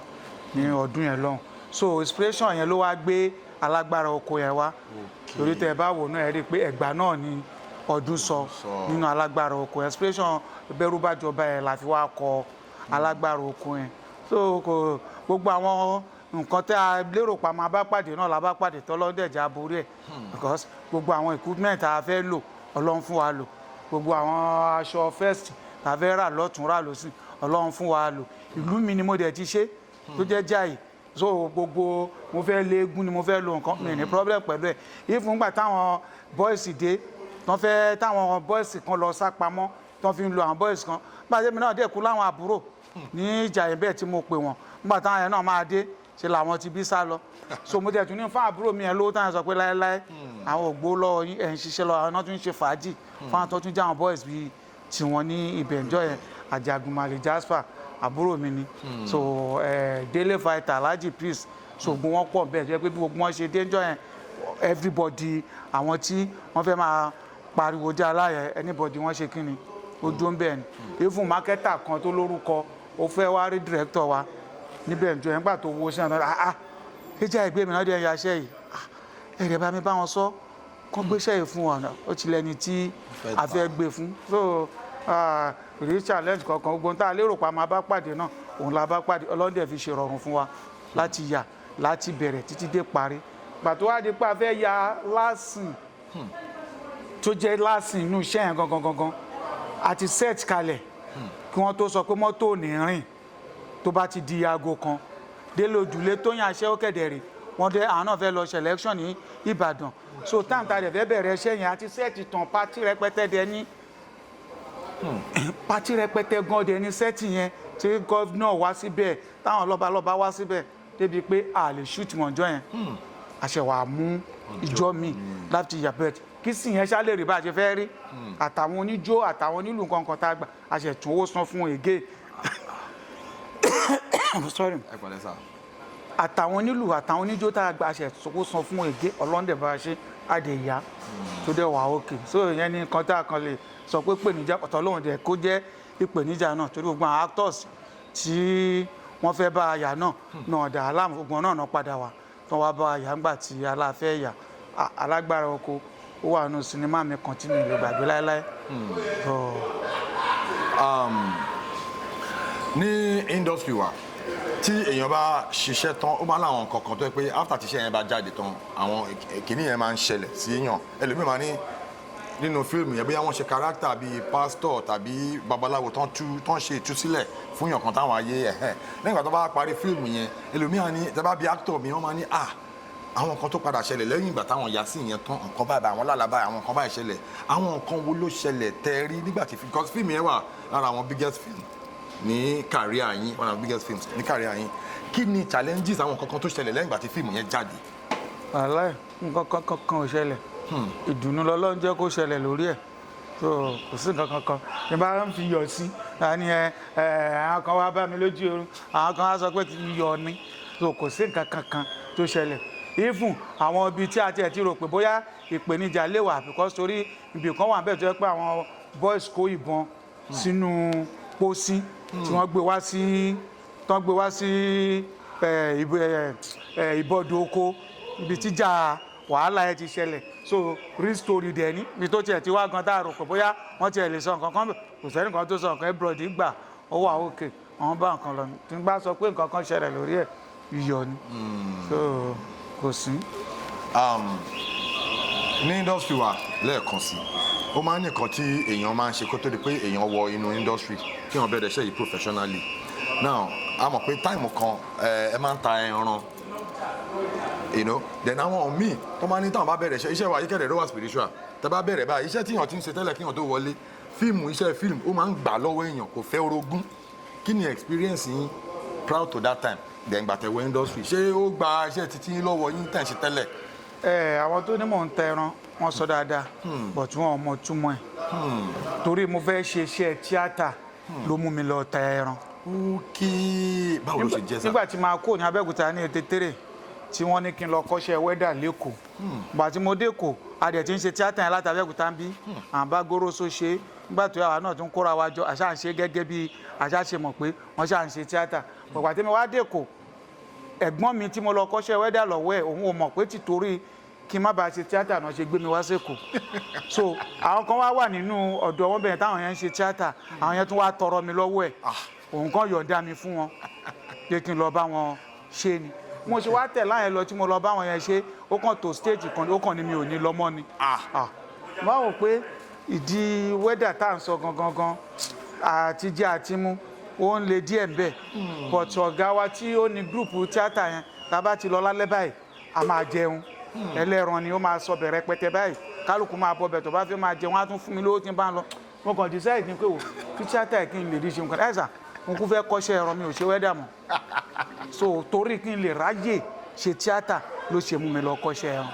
ní ọdún yẹn lọ́hùn. So inspiration yẹn ló wá gbé Alágbára Oko yẹn wá, torí tẹ́ ẹ bá wò náà, ẹ rí i pé Ẹ̀gbá náà ni ọdún sọ sọ. Nínú Alágbára Oko. Expression bẹ́rù bá jọba ẹ̀ la fi wá kọ Alágbára Oko yẹn. So kò gbogbo àwọn nǹkan tẹ́ a lérò pa máa bá pàdé náà la bá pàdé, tọ́lọ́dẹ̀já borí ẹ̀, because gbogbo àwọn equipment tá a fẹ́ lò, Ọlọ́run fún wa lò. Gbogbo àwọn aṣọ first tá a fẹ́ rà lọ́tún, rà lọ́sìn, Ọlọ́run fún wa lò. Ìlú mi ni mo dẹ̀ ti ṣe, tó jẹ́ Jàyè. So gbogbo mo fẹ́ lé eégún ni mo fẹ́ lo nǹkan mi ní problem pẹ̀lú ẹ̀. Ìfúngbà táwọn boys dé tán, fẹ́ táwọn boys kan lọ sá pamọ́, tán fi ń lo àwọn boys kan gbàdé mi náà dẹ̀ kú láwọn àbúrò ní Ìjàyè bẹ́ẹ̀ tí mo pè wọ́n. Nígbà táwọn yẹn náà máa dé, ṣe làwọn ti bí sá lọ. So mo tẹ̀ tún ní fún àbúrò mi yẹn lówó, táwọn sọ pé láéláé, àwọn ògbó lọ́wọ́ yín, ẹ̀ ń ṣiṣẹ́ lọ, àwọn náà tún ń ṣe fàájì fáwọn tó tún jẹ́ àwọn boys bíi tiwọn ní ibẹ̀ ńjọ́ yẹn. Àjàgùnmàlè Jasper, àbúrò mi ni. So Délé Fighter, Alhaji Peace, so gbogbo wọn pọ̀ bẹ́ẹ̀, jẹ́ pé bí gbogbo wọn ṣe dé ńjọ́ yẹn, everybody, àwọn tí wọ́n fẹ́ máa pariwo jẹ́ aláyẹ, anybody wọ́n ṣe kí ni, ó dúró ń bẹ́ẹ̀ ni. Even marketer kan tó lórúkọ, ó fẹ́ wá rí director wa níbẹ̀ ńjọ́ yẹn. Nígbà tó wo sí ọ̀nà, "Ah ah, ṣé ìgbé mi náà dẹ̀ yaṣẹ́ yìí? Ah, ẹ̀rẹ̀ bá mi bá wọn sọ kán gbéṣẹ́ yìí fún ọ̀nà ó ti lẹ́ni tí a fẹ́ gbé fún." So kò rí challenge kankan. Gbogbo tá a lérò pa máa bá pàdé náà, òun la bá pàdé. Ọlọ́dẹ fi ṣe rọrùn fún wa láti yà láti bẹ̀rẹ̀ títí dé parí. Gbà tó wá di pé a fẹ́ ya last scene, tó jẹ́ last scene inú iṣẹ́ yẹn gangan gangan, àti set kalẹ̀ kí wọ́n tó sọ pé mọ́tò ò ní rìn tó bá ti di aago 1. Délé Òjùlé tó yàn aṣẹ́wó kẹ̀dẹ̀rẹ̀, wọ́n dé, àwọn náà fẹ́ lọ selection ní Ìbàdàn. So time tá a dẹ̀ fẹ́ bẹ̀rẹ̀ iṣẹ́ yẹn, àti set tán, party rẹpẹtẹ dẹ ní, party rẹpẹtẹ gan dẹ ní set yẹn, tí governor wá síbẹ̀, táwọn lọ́balọ́ba wá síbẹ̀, débi pé a lè shoot mọ̀jọ́ yẹn. Àṣẹwà mú ìjọ mi láti yàbẹ̀t kí sì yẹn ṣá lè rí bá a ṣe fẹ́ rí, àtàwọn oníjó, àtàwọn onílù, nǹkan kan tá a gbà, a ṣẹ̀ tún owó san fún ègé, sorry. Ẹ pẹ̀lẹ́ sà. Àtàwọn onílù, àtàwọn oníjó tá a gbà, a ṣẹ̀ owó san fún ègé. Ọlọ́ndẹ̀ bá a ṣe àdè yá tó dẹ̀ wà òkè. So ìyẹn ní nǹkan tá a kan lè sọ pé ìpèníjà ọ̀tọ̀ lóhùn dẹ̀ kó jẹ́ ìpèníjà náà, torí gbogbo àwọn actors tí wọ́n fẹ́ bá a yà náà náà dà á láàmú, gbogbo náà náà padà wá tó wá bá a yà ńgbà tí aláfẹ́ yà. Alágbára Oko, ó wà nù sinimá mi kan tí mi ò lè gbàgbé láéláé. So, Ní industry wa, tí èèyàn bá ṣiṣẹ́ tán, ó máa ń láwọn nǹkan kan tó yẹ pé after tíṣẹ́ yẹn bá jáde tán, àwọn kìíní yẹn máa ń ṣẹlẹ̀ sí èèyàn. Ẹlòmíì máa ní nínú fíìmù yẹn, bóyá wọ́n ṣe character bíi pásítọ̀ tàbí babaláwo tán tú tán ṣe ìtúsílẹ̀ fún èèyàn kan táwọn ayé ẹ̀hẹ́n. Lẹ́yìn ìgbà tó bá parí fíìmù yẹn, ẹlòmíì á ní, tẹ́ bá bí actor mi, wọ́n máa ní, "Ah, àwọn nǹkan tó padà ṣẹlẹ̀ lẹ́yìn ìgbà táwọn ya sí ìyẹn tán, nǹkan báyìí, àwọn lálàá báyìí, àwọn nǹkan báyìí ṣẹlẹ̀." Àwọn nǹkan wo ló ṣẹlẹ̀ tẹ́ rí nígbà tí, because fíìmù yẹn wà lára àwọn biggest film ní career yín, one of the biggest films ní career yín. Kí ni challenges, àwọn nǹkan kan tó ṣẹlẹ̀ lẹ́yìn ìgbà tí fíìmù yẹn jáde? Wàláì, nǹkan kan kan ò ṣẹlẹ̀. Ìdùnnú lọ́lọ́run jẹ́ kó ṣẹlẹ̀ lórí ẹ̀. So kò sí nǹkan kankan ní bá ń fi yọ̀ sí àní ẹ ẹ. Àwọn kan wá bá mi lójú oorun, àwọn kan wá sọ pé iyọ̀ ni. So kò sí nǹkan kankan tó ṣẹlẹ̀. Even àwọn ibi tí a tiẹ̀ ti rò pé bóyá ìpèníjà lè wà, because torí ibì kan wà bẹ́ẹ̀ tó yẹ pé àwọn boys kó ìbọn sínú pósí tí wọ́n gbé wá sí, tán gbé wá sí ìbọ̀dọ̀ oko, ibi tíjà wàhálà ẹ ti ṣẹlẹ̀. So real story dẹ̀ ní ibi tó tiẹ̀ ti wá gan, tá a rò pé bóyá wọ́n tiẹ̀ lè sọ nǹkan kan, kò sẹ́ni kan tó sọ nǹkan. Everybody gbà ó wà òkè, àwọn bá nǹkan lọ. Tí n bá sọ pé nǹkan kan ṣẹlẹ̀ lórí ẹ̀, iyọ̀ ni. So kò sí. Ní industry wa, lẹ́ẹ̀kan sí, ó máa ń nìkan tí èèyàn máa ń ṣe kó tó di pé èèyàn wọ inú industry, kí wọ́n bẹ̀rẹ̀ iṣẹ́ yìí professionally. Now, a mọ̀ pé time kan ẹ máa ń ta ẹran. Then àwọn míì tó máa ní táwọn bá bẹ̀rẹ̀ iṣẹ́ wa yìí kẹ̀rẹ̀ ló wà spiritual. Tẹ́ bá bẹ̀rẹ̀ báyìí, iṣẹ́ tí èèyàn ti ń ṣe tẹ́lẹ̀ kí èèyàn tó wọlé fíìmù, iṣẹ́ fíìmù, ó máa ń gbà lọ́wọ́ èèyàn, kò fẹ́ orogún. Kí ni experience yín prior to that time, then gbà tẹ́ wọ industry? Ṣé ó gba iṣẹ́ títí yín lọ́wọ́ yín tẹ̀ ń ṣe tẹ́lẹ̀? Ẹ àwọn tó ní mò ń tẹ ẹran, wọn sọ dáadáa, but wọn ò mọ túmọ̀ ẹ̀, torí mo fẹ́ ṣe iṣẹ́ tíátà ló mú mi lọ tẹ ẹran. Ok, báwo ló ṣe jẹ́ sá? Nígbà tí màá kó ní Abẹ́òkúta ní ètè tí wọ́n ní kí n lọ kọ́ṣẹ́ welder lẹ́kọ̀ọ́, gbà tí mo dẹ́kọ̀ọ́, a dẹ̀ ti ń ṣe tíátà yẹn láti Abẹ́òkúta ń bí à ń bá Goroso ṣe. Nígbà tó yà wá náà tún kóra wa jọ, àṣà ń ṣe gẹ́gẹ́ bí àṣà ṣe mọ̀ pé wọ́n ṣà ń ṣe tíátà. Gbà tí mo wá dẹ́kọ̀ọ́ Ẹ̀gbọ́n mi tí mo lọ kọ́ṣẹ́ welder lọ́wọ́ ẹ̀, òun ò mọ̀ pé tìtorí kí n má bàa ṣe tíátà náà ṣe gbé mi wá sÉkòó. So àwọn kan wá wà nínú ọ̀dọ̀ wọn bẹ̀rẹ̀ táwọn yẹn ń ṣe tíátà, àwọn yẹn tún wá tọrọ mi lọ́wọ́ ẹ̀, òun kan yọ̀ǹda mi fún wọn pé kí n lọ bá wọn ṣe ni. Mo ṣe wá tẹ̀ láyẹn lọ tí mo lọ bá wọn yẹn ṣe, ó kàn tó stage kan, ó kàn ní mi ò ní lọ mọ́ ni. Ah, wọ́n wò pé ìdí welder tá à ń sọ gangan gan àti jẹ́ àti mú, ó ń le díẹ̀ ń bẹ̀, but ọ̀gá wa tí ó ní group tíátà yẹn, tá a bá ti lọ lálẹ́ báyìí, a máa jẹun. Ẹlẹ́ran ni ó máa sọ bẹ̀rẹ̀ pẹtẹ báyìí, kálukú máa bọ bẹ̀ tó bá fẹ́ máa jẹun, á tún fún mi lówó tí n bá ń lọ. Mo kàn decide ní pé wò fi tíátà yìí kí n lè rí ṣe nǹkan ẹ̀sà, mo kú fẹ́ kọ́ṣẹ́ ẹran, mi ò ṣe welder mọ́. So torí kí n lè ráyè ṣe tíátà ló ṣe mú mi lọ kọ́ṣẹ́ ẹran.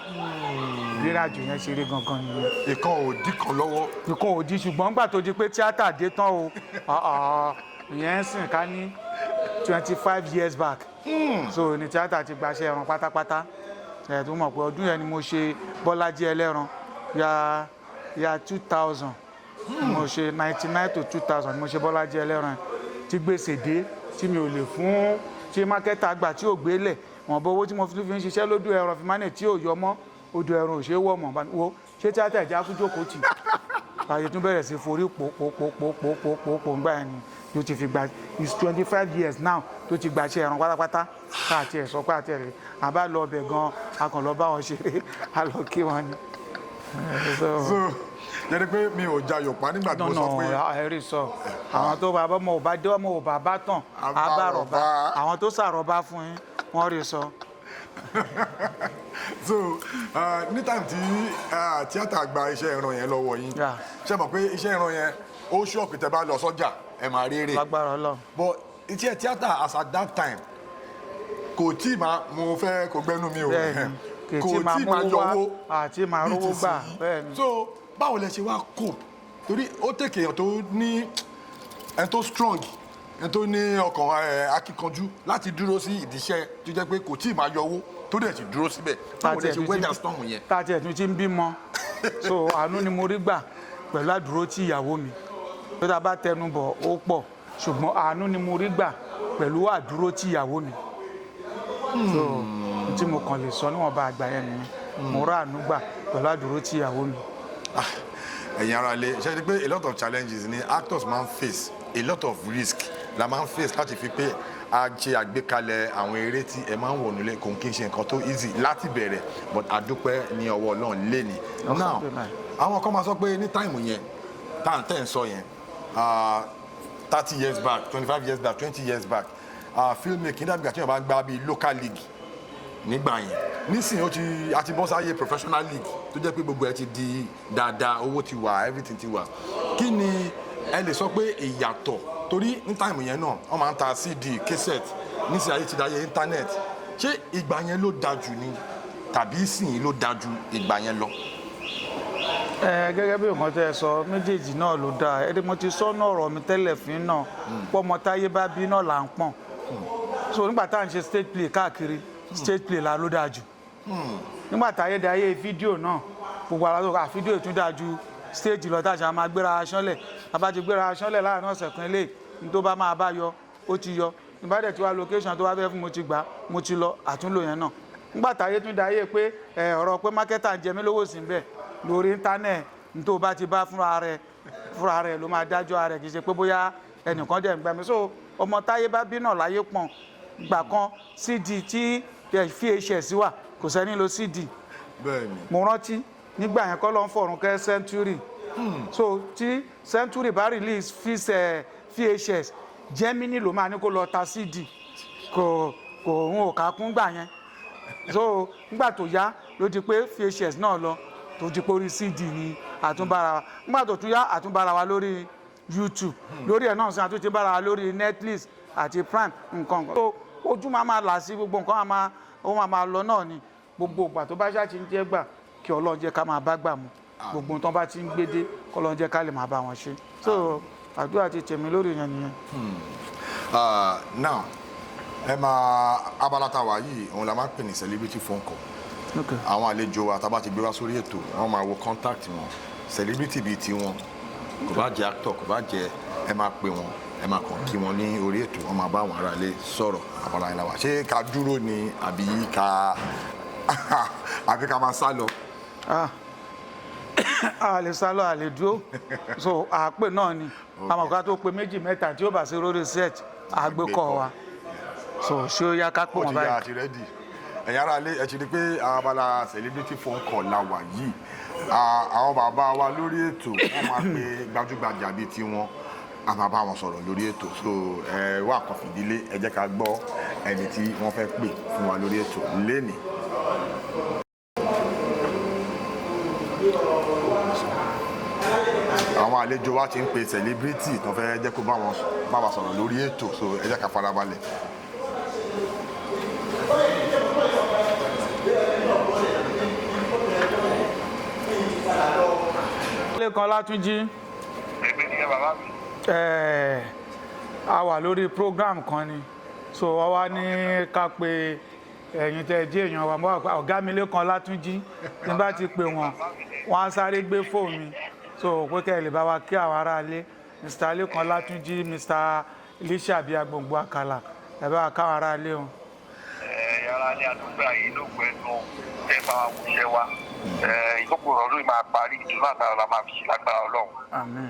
Rírìn àjò yẹn ṣe rí gangan nìyẹn. Ìkan ò dí kan lọ́wọ́. Nǹkan ò di, ṣùgbọ́n nígbà tó di pé tíátà dé tán o, ah, ah, ìyẹn ń sìn ká ní 25 years back. So ní tíátà ti gbaṣẹ́ ẹran pátápátá. Ẹ̀ tó mọ̀ pé ọdún yẹn ni mo ṣe Bọ́lájí Ẹlẹ́ran ya ya 2000, mo ṣe 99 to 2000 ni mo ṣe Bọ́lájí Ẹlẹ́ran, tí gbèsè dé tí mi ò lè fún, tí marketer gbà tí ò gbé lẹ̀ wọ́n bọ owó tí mo fi ń ṣiṣẹ́ lódò ẹran fi mánì tí ò yọ mọ́, odò ẹran ò ṣe é wọ̀ mọ́. Wo ṣé tíátà ìjà kú jókòó tì àyè tún bẹ̀rẹ̀ sí forí pò pò pò pò pò pò pò pò ńgbà yẹn ni tó ti fi gba. It's 25 years now tó ti gbaṣẹ́ ẹran pátápátá. Káàtì ẹ̀ sọ pé àti ẹ̀ rẹ̀ àbá lọ ọbẹ̀ gan, a kàn lọ bá wọn ṣeré, a lọ kí wọn ni. So jẹ́ pé mi ò jayò pa nígbà tí mo sọ pé ẹ̀rí sọ, àwọn tó bá ọmọ ò bá dé, ọmọ ò bá bá tàn á bá rọ̀bá, àwọn tó sàrọ̀bá fún yín, wọ́n rí sọ. So ní time tí tíátà gba iṣẹ́ ẹran yẹn lọ́wọ́ yín, ṣé mọ̀ pé iṣẹ́ ẹran yẹn ó ṣọ́ọ̀kì, tẹ́ bá lọ sọ́jà ẹ máa rí èrè? Lágbára Ọlọ́run. But iṣẹ́ tíátà as at that time kò tí ì máa, mo fẹ́ kò gbẹ́nu mi o, Bẹ́ẹ̀ni, kò tí ì máa yọ owó àti máa bíi rówó ti gbà sìn. Bẹ́ẹ̀ni. So báwo lẹ ṣe wá cope? Torí ó tèkè èèyàn tó ní, ẹni tó strong, ẹni tó ní ọkàn akíkanjú láti dúró sí ìdíṣẹ́ tó jẹ́ pé kò tí ì máa yọ owó, tó dẹ̀ sì dúró síbẹ̀. Báwo lẹ ṣe weather storm yẹn? Tá a tiẹ̀ tún ti ń bímọ, so àánú ni mo rí gbà pẹ̀lú àdúró tí ìyàwó mi tó tá a bá tẹnu bọ̀ ó pọ̀, ṣùgbọ́n àánú ni mo rí gbà pẹ̀lú àdúró tí ìyàwó mi. So n tí mo kàn lè sọ níwọ̀nba àgbà yẹn nìyẹn, mo rà àánú gbà pẹ̀lú àdúró tí ìyàwó mi. Ẹ̀yin ará ilé, ṣe é pé a lot of challenges ni actors máa ń face, a lot of risk la máa ń face láti fi pé a ṣe àgbékalẹ̀ àwọn eré tí ẹ máa ń wọ̀ nílé. Kò kí n ṣe nǹkan tó easy láti bẹ̀rẹ̀, but àdúpẹ́ ní ọwọ́ Ọlọ́run lé ní. Now, Alhamdulillah. àwọn kan máa sọ pé ní time yẹn tá à ń tẹ̀ ń sọ yẹn, 30 years back, 25 years back, 20 years back, filmmaking dàbí àti ìyàbá gbá bíi local league nígbà yẹn. Nísìnyí ó ti a ti bọ́ sáyé professional league tó jẹ́ pé gbogbo ẹ ti di dáadáa, owó ti wà, everything ti wà. Kí ni ẹ lè sọ pé ìyàtọ̀? Torí ní time yẹn náà wọ́n máa ń ta CD, cassette. Nísìnyí ayé ti dáyé internet. Ṣé ìgbà yẹn ló dáa jù ni tàbí ìsìnyí ló dáa ju ìgbà yẹn lọ? Ẹ gẹ́gẹ́ bí nǹkan tẹ́ ẹ sọ, méjèèjì náà ló dáa. Ẹni mo ti sọ́nà ọ̀rọ̀ mi tẹ́lẹ̀ fín náà, pọ́mọ táyé bá bí náà là ń pọ̀n. So nígbà tá à ń ṣe stage play káàkiri, stage play la ló dáa jù. Nígbà táyé dayé fídíò náà, gbogbo ara tó kà fídíò tún dáa ju stage lọ. Tá a ṣe máa gbéra aṣánlẹ̀, a bá ti gbéra aṣánlẹ̀ láàrin ọ̀sẹ̀ kan, eléyìí ní tó bá máa bá yọ, ó ti yọ. Nígbà dẹ̀ tí wàá location tó wá fẹ́ fún, mo ti gbà, mo ti lọ àtúnlò yẹn náà. Nígbà táyé tún dayé pé ẹ ọ̀rọ̀ pé marketer ń jẹ mí lówó sí bẹ́ẹ̀ lórí internet, ní tó bá ti bá fúnra rẹ̀ ló máa dájọ́ ara rẹ̀, kì í ṣe pé bóyá ẹnìkan dẹ̀ ń gbà mí. So ọmọ táyé bá bí náà láyé pọ̀n. Gbà kan CD tí VHS wà, kò sẹ́ni lo CD. Mo rántí nígbà yẹn, kọ́ ló ń fọ̀rùn kẹ́ Century. So tí Century bá release VHS, Germany ló máa ní kó lọ ta CD. Kò òun ò ká kún gbà yẹn. So nígbà tó yá ló di pé VHS náà lọ, tó di pé orí CD ni àtúnbára wa. Nígbà tó tún yá, àtúnbára wa lórí YouTube, lórí ẹ̀ náà sí, àtúntì bára wa lórí Netflix àti Prime nǹkan kan. So ojú máa máa là sí gbogbo nǹkan, máa ó máa máa lọ náà ni. Gbogbo ìgbà tó bá ṣáà ti ń jẹ́ gbà, kí Ọlọ́run jẹ́ ká máa bá gbà mu. Gbogbo nǹkan bá ti ń gbé dé, kọ́lọ́run jẹ́ ká lè máa bá wọn ṣe. So àdúrà ti tèmi lórí yẹn nìyẹn. Now ẹ máa abala tá a wà yìí, òun la máa ń pè ní celebrity phone call. Àwọn àlejò wa tá a bá ti gbé wá sórí ètò, wọ́n máa wo contact wọn, celebrity bíi tiwọn, kò bá jẹ́ actor, kò bá jẹ́, ẹ máa pè wọ́n. Ẹ máa kàn kí wọn ní orí ètò, wọn máa bá àwọn aráalé sọ̀rọ̀. Abala yẹn la wà. Ṣé ká dúró ni àbí ká máa sá lọ? Ah, a lè sá lọ, a lè dúró. So àpè náà ni àmọ́ ká tó pe méjì mẹ́ta tí ó bá sí lórí set, àgbékọ̀ wa. So ṣé ó yá ká pè Ó wọ́n ti yá. báyìí? Àti ready. Ẹ̀yin ará ilé, ẹ ti rí i pé abala celebrity phone call la wà yìí. Àwọn bàbá wa lórí ètò, wọ́n máa pe gbajúgbajà bíi tiwọn, a máa bá wọn sọ̀rọ̀ lórí ètò. So ẹ wá kan fìdílé, ẹ jẹ́ ká gbọ́ ẹni tí wọ́n fẹ́ pè fún wa lórí ètò lénìí. Àwọn àlejò wa ti ń pe celebrity tó fẹ́ jẹ́ kó bá wọn bá wa sọ̀rọ̀ lórí ètò, so ẹ jẹ́ ká farabalẹ̀. Lékan Ọlátúnjí. Èmi ni bàbá mi. A wà lórí program kan ni, so wọ́n wá ní ká pe ẹ̀yin tẹ́ ẹ jẹ́ èèyàn wa. Mo wà pé ọ̀gá mi Lékan Ọlátúnjí, tí n bá ti pè wọ́n, wọ́n á sáré gbé fóònù mi, so pé kẹ́ ẹ lè bá wa kí àwọn aráalé. Mr. Lékan Ọlátúnjí, Mr. Lísàbí Agbòǹgbò Àkàlà, ẹ bá wa káwọn aráalé o. Ẹ yàrá ní àdúgbò yìí ló gbẹ nu tẹ bá wa wúṣẹ wa. Ìkókò ọdún yìí máa parí, ìdùnnú àtàrà la máa fi ṣe lágbára Ọlọ́run. Àmín.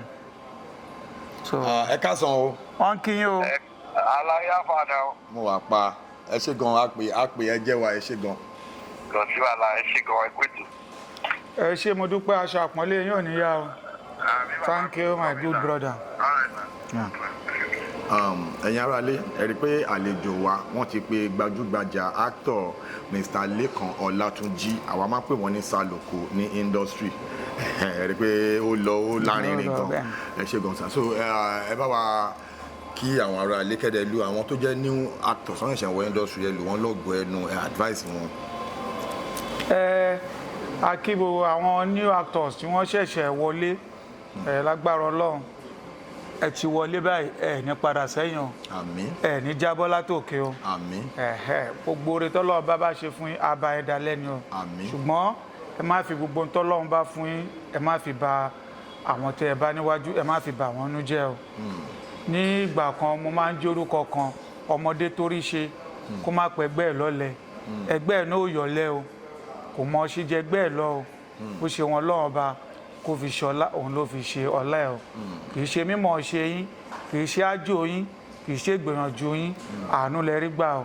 So Ẹ káàsán o. wọ́n ń kí yín o. Ẹ aláyá fàdà o. Mo wà pa. Ẹ ṣé gan, a pè ẹ jẹ́ wa, ẹ ṣé gan. Kò sí wàhálà, ẹ ṣe gan, ẹ kú ètò. Ẹ ṣé, mo dúpẹ́. Aṣọ àpọ́nlé yín ò ní yá o. Thank you, my good brother. Yeah. Ẹ̀yin aráalé, ẹ rí i pé àlejò wa, wọ́n ti pe gbajúgbajà actor Mr. Lékan Ọlátúnjí. Àwa máa ń pè wọ́n ní Sálòkò ní industry. Ẹ rí i pé ó lọ, ó lárinrin Ó lọ gan. bẹ́ẹ̀. Ẹ ṣé gan sir. So ẹ bá wa kí àwọn aráalé, kẹ́dẹ̀ lu àwọn tó jẹ́ new actors wọ́n ṣẹ̀ṣẹ̀ wọ industry, ẹ lù wọ́n lọ́gọ̀ọ́ ẹnu, ẹ advice wọn. Ẹ a kí gbogbo àwọn new actors tí wọ́n ṣẹ̀ṣẹ̀ wọlé. Ẹ lágbára Ọlọ́run, ẹ ti wọlé báyìí, ẹ ní padà sẹ́yìn o. Àmín. Ẹ ní jábọ́ látòkè o. Àmín. Ẹ̀hẹ́, gbogbo oore tọ́lọ́run bá ṣe fún yín, àbá ẹ̀ dalẹ́ ni o. Àmín. Ṣùgbọ́n ẹ má fi gbogbo ohun tọ́lọ́run bá fún yín, ẹ má fi ba àwọn tẹ́ ẹ bá níwájú, ẹ má fi bà wọ́n nú jẹ́ o. Ní ìgbà kan, mo máa ń jórúkọ kan, ọmọdé torí ṣe kó má pẹ́ ẹgbẹ́ ẹ̀ lọ́lẹ̀, ẹgbẹ́ ẹ̀ náà ò yọ̀lẹ́ o, kò mọ ṣe jẹ ẹgbẹ́ ẹ̀ lọ o. Bó ṣe wọn lọ́wọ́ bá kó fi ṣọlá, òun ló fi ṣe ọlá ẹ̀ o. Kì í ṣe mímọ̀ ṣe yín, kì í ṣe ájò yín, kì í ṣe ìgbìyànjú yín. Àánú lẹ rí gbà o.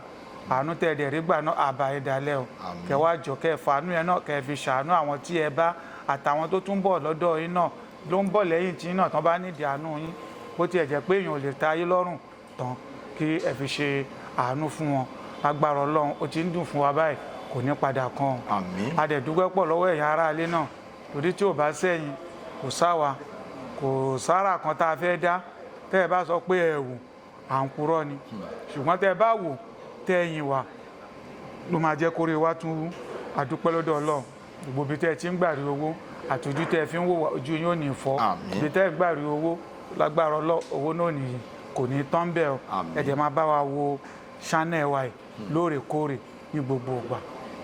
Àánú tẹ́ ẹ dẹ̀ rí gbà náà, àbá ẹ̀ dalẹ̀ o. Àmín. Kẹ wá jọ, kẹ fàánú yẹn náà, kẹ fi ṣàánú àwọn tí ẹ bá àtàwọn tó tún bọ̀ lọ́dọ̀ yín náà, ló ń bọ̀ lẹ́yìn tí yín náà, tán bá nídìí àánú yín. Bó tiẹ̀ jẹ́ pé èèyàn ò lè ta ayé lọ́rùn tán, kí ẹ fi ṣe àánú fún wọn. Lágbára Ọlọ́run, ó ti ń dùn fún wa báyìí, kò ní padà kan o. Àmín. A dẹ̀ dúpẹ́ pọ̀ lọ́wọ́ ẹ̀yin aráalé náà, torí tí ò bá sẹ́yìn, kò sáwa, kò sára kan tá a fẹ́ dá. Tẹ́ ẹ bá sọ pé ẹ wò, à ń purọ́ ni. Ṣùgbọ́n tẹ́ ẹ bá wò, tẹ́ ẹ yìn wá, ló máa jẹ́ kórè wá tún wú. Àdúpẹ́ lọ́dọ̀ Ọlọ́run. Gbogbo ibi tẹ́ ẹ ti ń gbà rí owó àtòjú tẹ́ ẹ fi ń wò wá, ojú yín ò ní fọ́. Àmín. Ibi tẹ́ ẹ gbà rí owó, lágbára Ọlọ́run, owó náà nìyí kò ní tán bẹ́ẹ̀ o. Àmín. Ẹ jẹ́ máa bá wa wo channel wa yìí lóòrèkóòrè ní gbogbo ìgbà.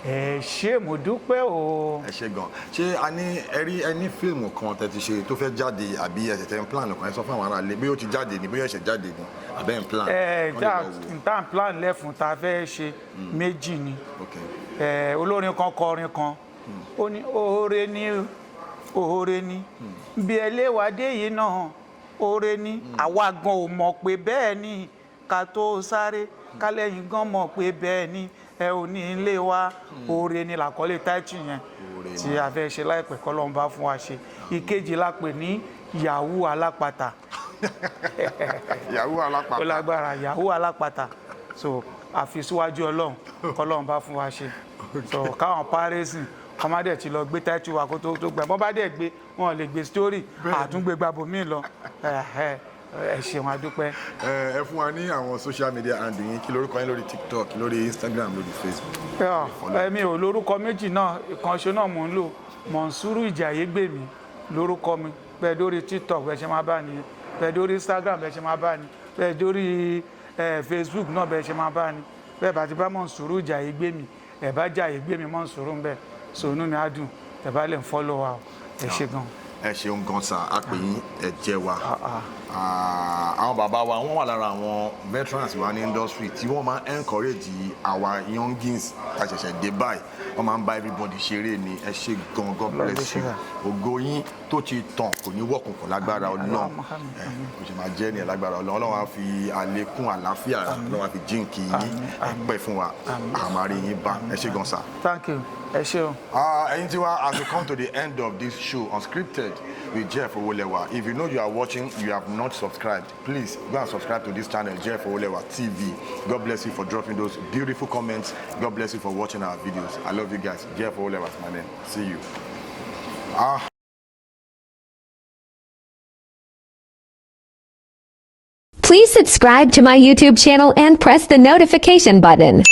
Ẹ ṣé, mo dúpẹ́ o. Ẹ ṣé gan. Ṣé a ní ẹ rí ẹ ní fíìmù kan tẹ́ ti ṣe tó fẹ́ jáde, àbí ẹ tẹ̀tẹ̀ ń plan kan? Ẹ sọ fún àwọn aráalé bí ó ti jáde ni, bóyá ẹ̀ṣẹ̀ jáde ni, àbẹ́ ń plan. Ẹ Wọ́n lè lọ wò. tá plan lẹ́fun tá a fẹ́ ṣe méjì ni. Olórin kan kọrin kan, ó ní oore ní, oore ní bí ẹlẹ́wàdé yìí náà, oore ní. Àwa gan ò mọ̀ pé bẹ́ẹ̀ ni ká tó sáré kálẹ̀yìn gan mọ̀ pé bẹ́ẹ̀ ni ẹ ò ní ilé wa. Oore ni làkọlé táìtì yẹn Oore. tí a fẹ́ ṣe láìpẹ́, kọ́lọ́run bá fún wa ṣe. Ìkejì la pè ní Yahoo Alápatà. Yahoo Alápatà. Ó lágbára, Yahoo Alápatà. So àfi síwájú Ọlọ́run, kọ́lọ́run bá fún wa ṣe. So káwọn párẹ́sì kọ́ má dẹ̀ ti lọ gbé táìtì wa kó tó tó gbẹ. Bọ́n bá dẹ̀ gbé, wọn ò lè gbé story àtúngbé gbàbọ̀ míì lọ. Ẹ ẹ ṣeun, adúpẹ́. Ẹ fún wa ní àwọn social media handle yín. Kí lorúkọ yín lórí TikTok, lórí Instagram, lórí Facebook? Èmi ò lórúkọ méjì náà, ìkànṣe náà mò ń lò. Mọ̀nsúrù Ìjàyégbèmí lórúkọ mi. Bẹ́ẹ̀ dórí TikTok, bẹ́ẹ̀ ṣe máa bá ní. Bẹ́ẹ̀ dórí Instagram, bẹ́ẹ̀ ṣe máa bá ní. Bẹ́ẹ̀ dórí Facebook náà, bẹ́ẹ̀ ṣe máa bá ní. Bẹ́ẹ̀ bá ti bá Mọ̀nsúrù Ìjàyégbèmí, ẹ̀ bá Jàyégbèmí Mọ̀nsúrù ń bẹ̀, so inú mi á dùn ẹ̀ bá lè ń follow wa o. Ẹ ṣé gan. Ẹ ṣeun gan sa, a pè yín, ẹ jẹ́ wa. Àwọn bàbá wa, wọ́n wà lára àwọn veterans wa ní industry tí wọ́n máa ń encourage our youngins tá a ṣẹ̀ṣẹ̀ dé báyìí. Wọ́n máa ń bá everybody ṣeré ni. Ẹ ṣé gan, God bless you. Ògo yín tó ti tàn kò ní wọ́kùnkùn lágbára Ọlọ́run. Ẹ kò sì máa jẹ́ ní ẹ̀ lágbára Ọlọ́run. Ọlọ́run á fi àlékún àlàáfíà, Ọlọ́run á fi jíǹkì yín. Ẹ pẹ́ fún wa, àmàrí yín bá. Ẹ ṣé gan, sir. Thank you, ẹ ṣé o. Ẹ̀yin tiwa, as we come to the end of this show, Unscripted with Jeff Owolewa, if you know you are watching, you have not subscribed, please go and subscribe to this channel, Jeff Owolewa TV. God bless you for dropping those beautiful comments. God bless you for watching our videos. I love you guys. Jeff Owolewa is my name. See you. Ah. Please subscribe to my YouTube channel and press the notification button.